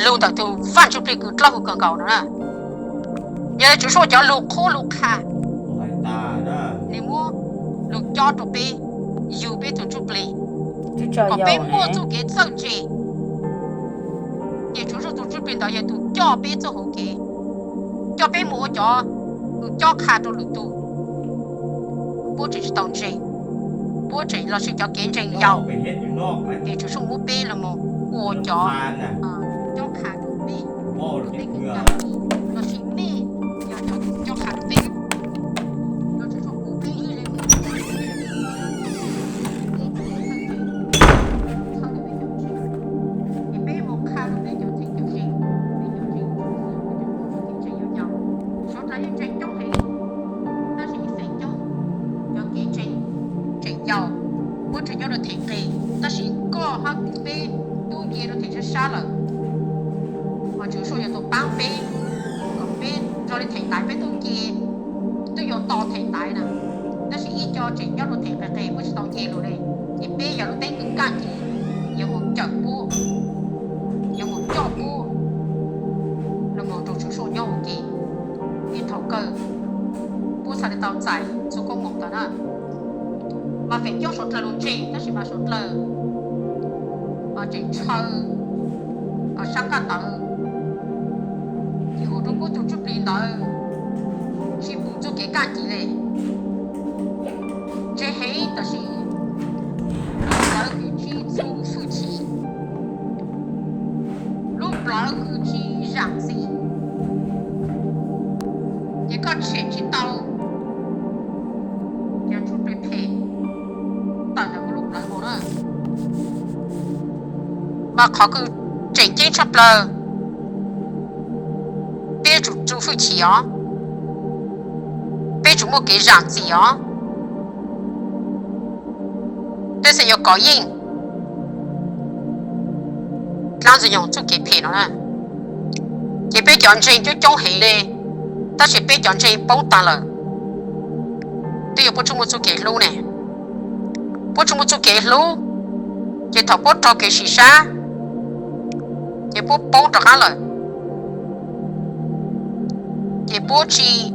lug ntawm tug Vaaj Ntsuj Plig kws dlawb huv kawg nkaus no na. Yog le Tswv Suaj cov lug qhuab lug qha, nwg muab lug cob rua peb, yug peb tug ntsuj plig kom peb muaj txuj kev txawj ntse. Ces Tswv Suaj tug ntsuj plig ntawd yog tug coj peb txuj hauv kev, coj peb moog ua cov kws cob qha rua lwm tug. Puab tseem tsis tau ntseeg, puab tseem los sis cov kev ntseeg yau, ces Tswv Suaj muab peb lug moog ua cov cob qha rua peb, peb kws kag los sis mej yog cov cob qha rua peb. Los Tswv Suaj pub peb ib leeg txhawb rua peb cov ntseeg, es peb moog qha rua peb cov txheeb cov ze, peb cov ntseeg, peb cov ntseeg yau yau. Suav dlawg yeej ntseeg coob heev, tab sis ib feem coob cov kev ntseeg tseem yau, puab tseem nyob rua theem qis, tab sis koj hab kuv peb tub nce rua theem sab sab lawm. Mas Tswv Suaj yuav tau paab peb kom peb nrug le theem ntaiv peb tub nce, twb yuav to theem ntaiv na, tab sis ib co tseem nyob rua theem qis qis puab tsis tau nce lug le. Ces peb yog lub teeb kws kaj nce, yuav moog cawm puab, yuav moog coj puab lug moog nrug Tswv Suaj nyob ua ke. Es thaum kawg puab txhaj le tau txais txuj koob moov ntawd na. Mas feem coob suav dlawg lug ntseeg tab sis mas suav dlawg tseem ntshaw sab nqaj tawv, ces ua rua puab tug ntsuj plig ntawd tsis pum txuj kev kaj nce le. Ntse heev tab sis lub plawv kws tsis txug fwj chim, lub plawv kws tsis zaam txim, ces koj tshem tsis tau cov ntsuj plig phem tawm ntawm koj lub plawv mus na. Mas qhov kws tseem ceeb tshaj plaws, peb yuav tsum txug fwj chim os, peb yuav tsum muaj kev zaam txim os. Peb xav yuav kov yeej, dlaab ntxwg nyoog txuj kev phem no na. Ces peb cov ntseeg coob coob heev le, tab sis peb cov ntseeg poob taag lawm, twb yog puab tsis muaj txuj kev hlub ne. Puab tsis muaj txuj kev hlub, ces thaum puab raug kev sim sab, ces puab poob rov qab lawm, ces puab tsis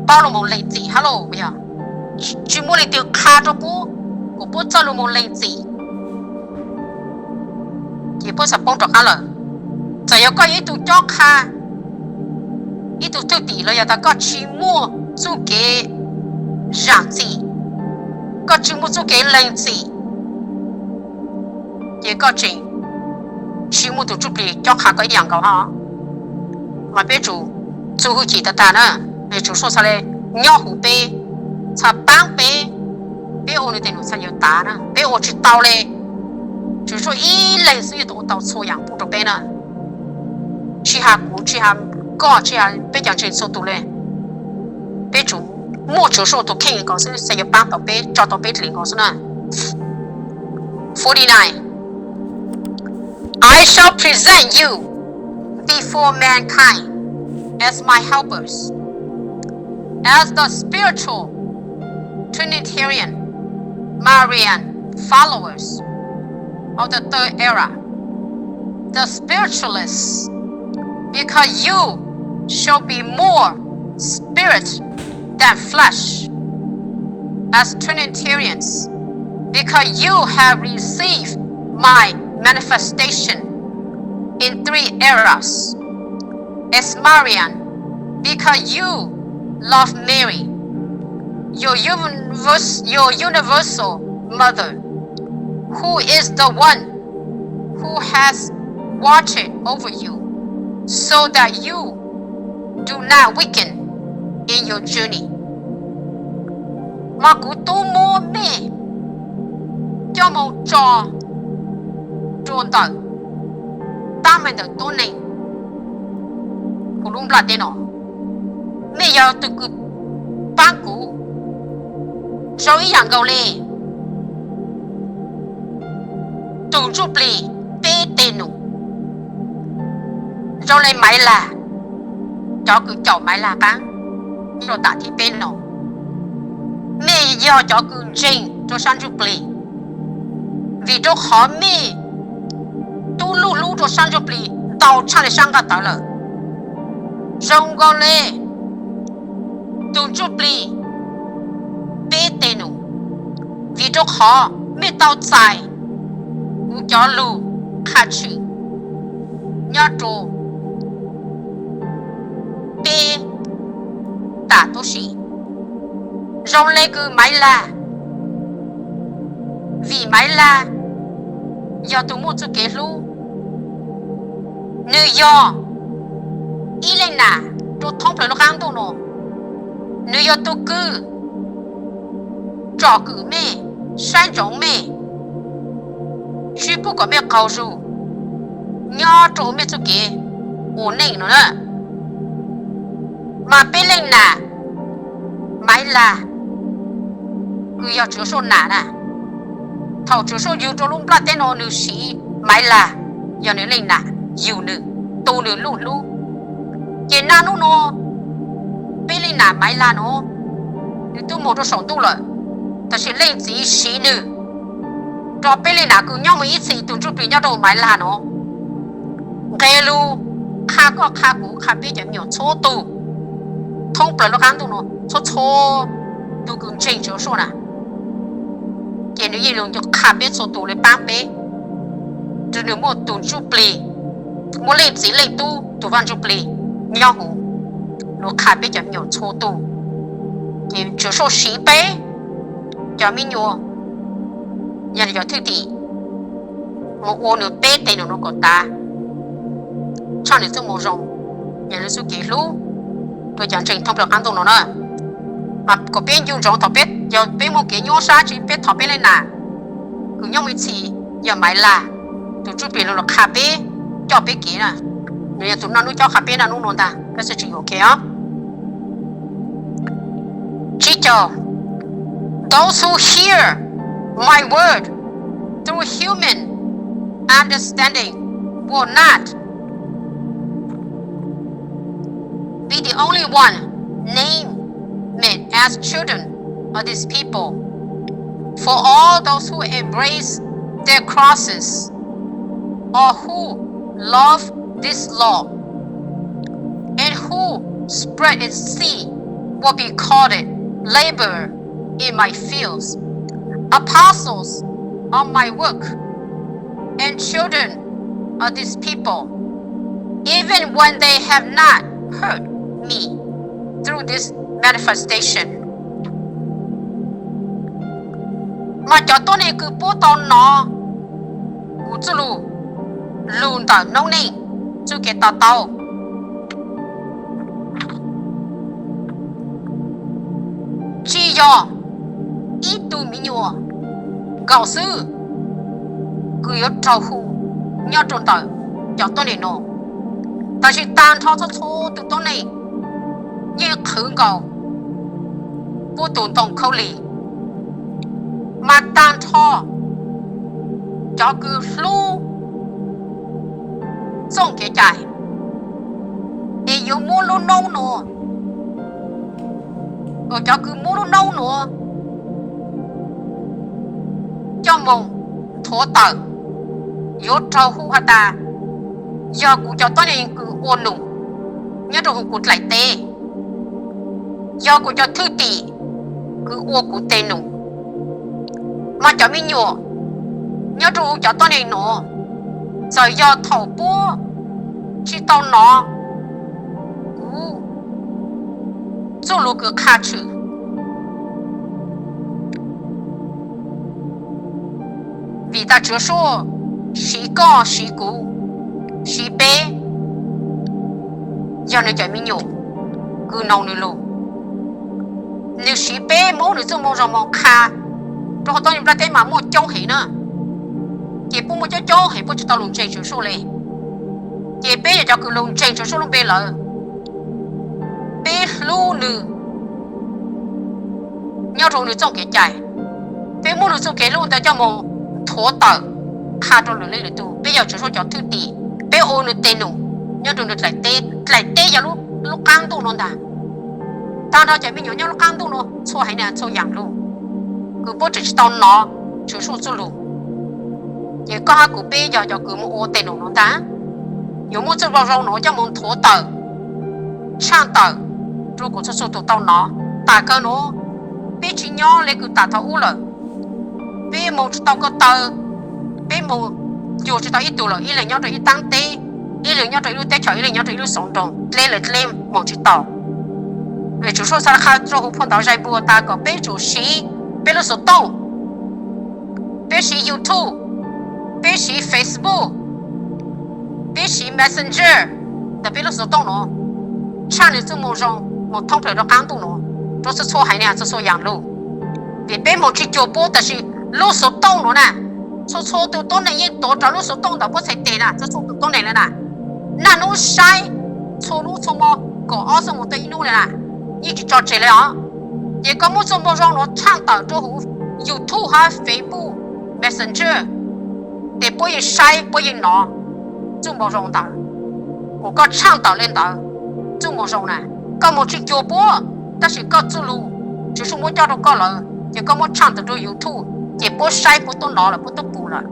paub lug moog lees txim hab lauj, yog tsis muaj leej twg qha rua puab kom puab txawj lug moog lees txim, ces puab txhaj poob rov qab lawm. Txawm yog koj yog ib tug cob qha, ib tug thwj tim los yog tas koj tsis muaj txuj kev zaam txim, koj tsis muaj txuj kev lees txim, ces koj tseem tsis muaj tug ntsuj plig cob qha koj ib yaam nkaus hab. Mas peb tsum txuj hwj chim tag tag na, Tswv Suaj txhaj le nyob huv peb, txhaj paab peb, peb ua nwg tes num txhaj yuav tav na, peb ua tsis tau le, Tswv Suaj ib leeg xwb yuav tau ua tau txhua yam pub rau peb na. Tsis has kuv, tsis has koj, tsis has peb cov ntseeg txhua tus li. Peb tsum muaj Tswv Suaj tus kheej nkaus xwb, xwb yuav pab tau peb, tso tau peb dlim nkaus xwb na. Forty-nine. I shall present you before mankind as my helpers, as the spiritual Trinitarian Marian followers of the third era, the spiritualists, because you shall be more spirit than flesh, as Trinitarians, because you have received my manifestation in three eras, as Marian, because you love Mary, your universe, your universal mother, who is the one who has watched over you, so that you do not weaken in your journey. Mas kuv tub muab mej coj mus tso rau ntawm tab meeg ntawm tuab neeg hauv lub nplaj teb no. Mej yog tus kws paab kuv zoo ib yaam nkaus le tug ntsuj plig peb tej num, zoo le Maiv Lag, cov kws caum Maiv Lag qaab nyob rau tam thib peb no. Mej yog cov kws ntseeg rau sab ntsuj plig, vim rau qhov mej tub luj hlub rau sab ntsuj plig ntau tshaj le sab nqaj tawv lawm. Zoo nkaus le tug ntsuj plig peb tej num, vim rau qhov mej tau txais kuv cov lug qha tshwm nyob rau peb tam tuab si. Zoo le kws Maiv Lag, vim Maiv Lag yog tug muaj txuj kev hlub, nwg yog ib leej nam rau thoob plawg lub qaab ntuj no, nwg yog tug kws tsom kwm mej, saib ntsoov mej, tsi pub kom mej qaug zug nyob rau mej txuj kev ua neej no na. Mas peb leej nam Maiv Lag kws yog Tswv Suaj nam na, thaum Tswv Suaj yug rau lub nplaj teb no nwg siv Maiv Lag yog nwg leej nam, yug nwg, tu nwg luj hlub. Ces naj nub no peb leej nam Maiv Lag no nwg tub moog rau saum ntuj lawm, tab sis leej txiv siv nwg rau peb leej nam kws nyob moog ib txhis tug ntsuj plig nyob rau Maiv Lag no nqe lug qha koj qha kuv qha peb cov me nyuam txhua tug thoob plawg lub qaab ntuj no, txhua txhua tug kws ntseeg Tswv Suaj na. Ces nwg yeej lug qha peb txhua tug le paab peb, rua nwg muaj tug ntsuj plig, muaj leej txiv leej tub tug Vaaj Ntsuj Plig nyob huv, lug qha peb cov me nyuam txhua tug. Ces Tswv Suaj siv peb cov me nyuam, yog cov thwj tim, moog ua nwg peb teg num nuav kom tav, tshaj nwg txuj moo zoo, yog nwg txuj kev hlub rua cov ntseeg thoob plawg qaab ntuj no na. Mas kom peb ncu ntsoov thaum peb, yog peb muaj kev nyuaj sab tsi peb thov peb leej nam kws nyob mus ib txhis yog Maiv Lag, tug ntsuj plig lug qha peb, coj peb kev na. Nwg yog tug noj nub cob qha peb naj nub nuav ntag, peb txhaj tsi yuam kev os. Tsib caug, those who hear my word through human understanding will not be the only one named as children of this people. For all those who embrace their crosses or who love this law and who spread its seed will be called labor in my fields, apostles of my work, and children of this people, even when they have not heard me through this manifestation. Mas cov tuab neeg kws puab tau nov kuv txuj lug, lug ntawm noob neej txuj kev to taub, tsi yog ib tug miv nyuas nkaus xwb, kws yuav raug hu nyob rau ntawm cov tuab neeg no. Tab sis tag nrho txhua txhua tus tuab neeg yeej qhwv nkaus puab tus ntoo khaub lig, mas tag nrho cov kws hlub txoj kev cai es yuav muab lub noob nuav, cov kws muab lub noob nuav coj moog nthuav tawm, yuav raug hu has tas yog kuv cov tuab neeg kws ua num nyob rau huv kuv dlaim teb, yog kuv cov thwj tim kws ua kuv teg num. Mas cov me nyuam nyob rau huv cov tuab neeg nuav, txawm yog thaum puab tsi tau nov kuv txuj lug kws qha tshwm, vim tas Tswv Suaj siv koj siv kuv, siv peb, yog nws cov me nyuam kws noog nws lug. Nws siv peb muab nws txuj moo zoo moog qha rau huv tuab neeg nplaj teb mas muaj coob heev na. Ces puab muaj coob coob heev puab tsi tau lug ntseeg Tswv Suaj le. Ces peb yog cov kws lug ntseeg Tswv Suaj lub npe lawm, peb hlub nws nyob rau nws txoj kev cai, peb muab nws txoj kev hlub ntawd coj moog nthuav tawm qha rau lwm leej lwm tug. Peb yog Tswv Suaj cov thwj tim, peb ua nws teg num nyob rau nws dlaim teb. Dlaim teb yog lub qaab ntuj nuav ntag. Tag nrho cov me nyuam nyob lub qaab ntuj nuav txhua haiv neeg txhua yaam lug, kws puab tseem tsi tau nov Tswv Suaj txuj lug. Ces koj hab kuv peb yog cov kws moog ua teg num nuav ntag, yuav muab txuj moo zoo nuav coj moog nthuav tawm, tshaaj tawm rua kuas txhua txhua tug tau nov. Tam kawg nuav peb tsi nyob le kws tam thaum ub lawm, peb moog tsi tau ko taw, peb moog cuag tsi tau ib tug lawm, ib leeg nyob rau ib taab teb, ib leeg nyob rau ib lub teb chaws, ib leeg nyob rau ib lub xauv nroog, dleb le dleb moog tsi tau. Tswv Suaj xaav qha rua huv phau ntawv Zais Npua tas kom peb tsum siv peb lub xuv tooj, peb siv YouTube, peb siv Facebook, peb siv Messenger ntawm peb lub xuv tooj nuav, tshaaj nws txuj moo zoo moog thoob plawg rua qaab ntuj nuav, rua txhua txhua haiv neeg txhua txhua yaam lug. Vim peb moog tsi cuag puab, tab sis lub xuv tooj nuav na, txhua txhua tug tuab neeg yeej tuav rawv lub xuv tooj ntawm puab txhais teg na, txhua txhua tug tuab neeg le na. Naj nub saib txhua nub txhua mo, kaum ob xuab moos tau ib nub le na, yeej tsi tso tseg le os. Ces koj muab txuj moo zoo nuav tshaaj tawm rua huv YouTube hab Facebook, Messenger, ces puab yeej saib puab yeej nov txuj moo zoo ntawd, kuas koj tshaaj tawm le ntawd txuj moo zoo na. Koj moog tsi cuag puab, tab sis koj txuj lug Tswv Suaj muab coj rua koj lawm ces koj muab tshaaj tawm rua YouTube ces puab saib puab tub nov lawm puab tub pum lawm.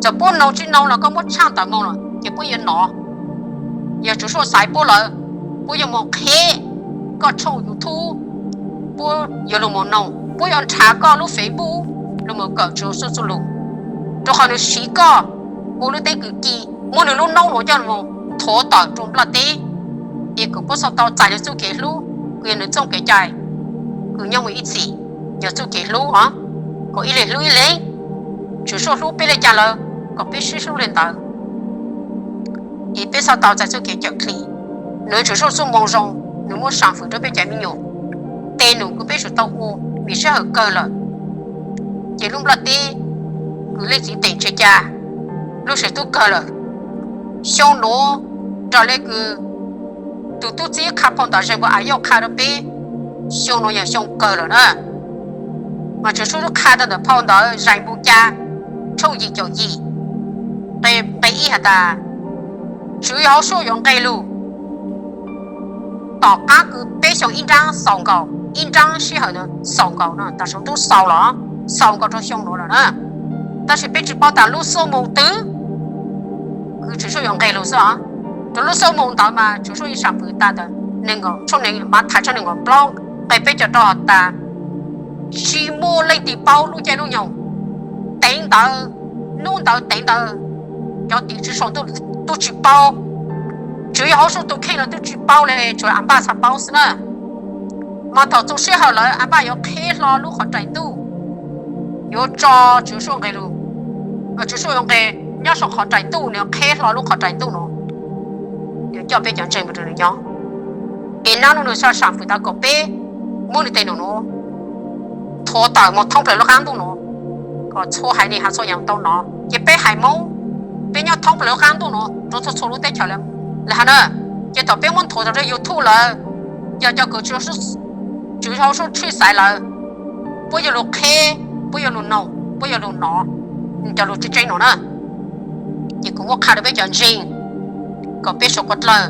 Txawm puab noog tsi noog los koj muab tshaaj tawm moog lawm ces puab yuav nov. Yog Tswv Suaj xaiv puab lawm, puab yuav moog qheb koj tshooj YouTube, puab yuav lug moog noog, puab yuav nrhav koj lub Facebook lug moog kawm Tswv Suaj txuj lug, rua qhov nws siv koj ua lub teeb kws ci, muab nws lub noob nuav coj moog nthuav tawm rua nplaj teb. Ces kuas puab txhaj tau txais nws txuj kev hlub, kws yog nws txuj kev cai, kws nyob moog ib txhis, yog txuj kev hlub os, kom ib leeg hlub ib leeg. Tswv Suaj hlub peb le caag lawm, kom peb sib hlub le ntawd. Es peb txhaj tau txais txuj kev cawm dlim. Nws Tswv Suaj txuj moo zoo, nws muab sam fwm rua peb cov me nyuam, teg num kws peb tsum tau ua vim sij hawm kawg lawm. Ces lub nplaj teb kws leej txiv teem tseg ca, lub sij hawm tub kawg lawm. Xyoo nuav, raws le kws tus tub txib qha phau ntawv Zais Npua As Yauj qha rua peb, xyoo nuav yog xyoo kawg lawm na. Mas Tswv Suaj lub qha rua ntawm phau ntawv Zais Npua Ca, tshooj yim caum yim, nqe ib has tas, Tswv Yawm Hauv Suaj yuav nqes lug tom qaab kws peb xyoo ib nraab xaus nkaus, ib nraab sij hawm xaus nkaus no, tam sim tub xaus los, xaus nkaus rua xyoo nuav lawm na. Tab sis peb tsi paub tas lub xuab moos twg kws Tswv Suaj yuav nqes lug xwb os. Rua lub xuab moos ntawd mas Tswv Suaj yeej sam fwm tas ntawm Mathais tshooj nees nkaum plaub nqe peb caug rau has tas, tsi muaj leej twg paub lub caij lub nyoog. Teev ntawd, nub ntawd teev ntawd, cov tim tswv saum ntuj tub tsi paub. Tswv Yawm Hauv Suaj tus kheej los tub tsi paub le, tsuas As Npaj txhaj paub xwb na. Mas thaum txug sij hawm lawm As Npaj yuav qheb hlo lub qhov rais ntuj, yuav tso Tswv Suaj nqes lug. Tswv Suaj yuav nqes nyob saum qhov rais ntuj, nws yuav qheb hlo lub qhov rais ntuj nuav, yuav coj peb cov ntseeg mus rua nws nyob. Es nub nub nws txhaj sam fwm tas kom peb muab nws teg num nuav nthuav tawm moog thoob plawg lub qaab ntuj nuav. kom txhua haiv neeg ho txhua yam tau nov. Ces peb haiv Hmoob, peb nyob thoob plaws lub qab ntuj no rau txhua txhua lub teb chaws lawm, lawm hais na. Ces thaum peb muab nthuav rau YouTube lawm, yog cov kws Tswv Yexus tshwj xaiv lawm, puab yuav lug qheb, puab yuav lug noog, puab yuav lug nov cov lug tseeb tseeb no na. Ces kuv muab qha rau peb cov ntseeg kom peb suav quav dlawg,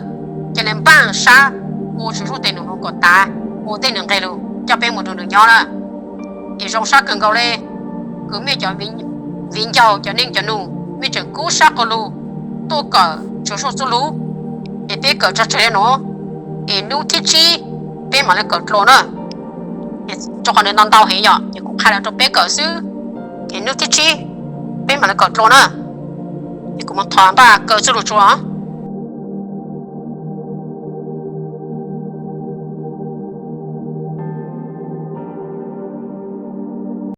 cia li npaaj sab ua Tswv Yexus tej num nus kom tav, ua tej nws nqe lug coj peb mus rau nws nyob na. Es zoo sab kawg nkaus le, kws mej cov viv ncaus cov neej cov nus mej tseem kub sab quas lug tuaj kawm Tswv Yexus txuj lug, es peb kawm tso tseg le nuav, es nub thib tsib peb mam le kawm dlua na. Rua qhov nws ntau ntau heev yom, ces kuv qha le rua peb kawm xwb, es nub thib tsib peb mam le kawm dlua na. Es kuv mus thov npaj kaw txuj lug tsua.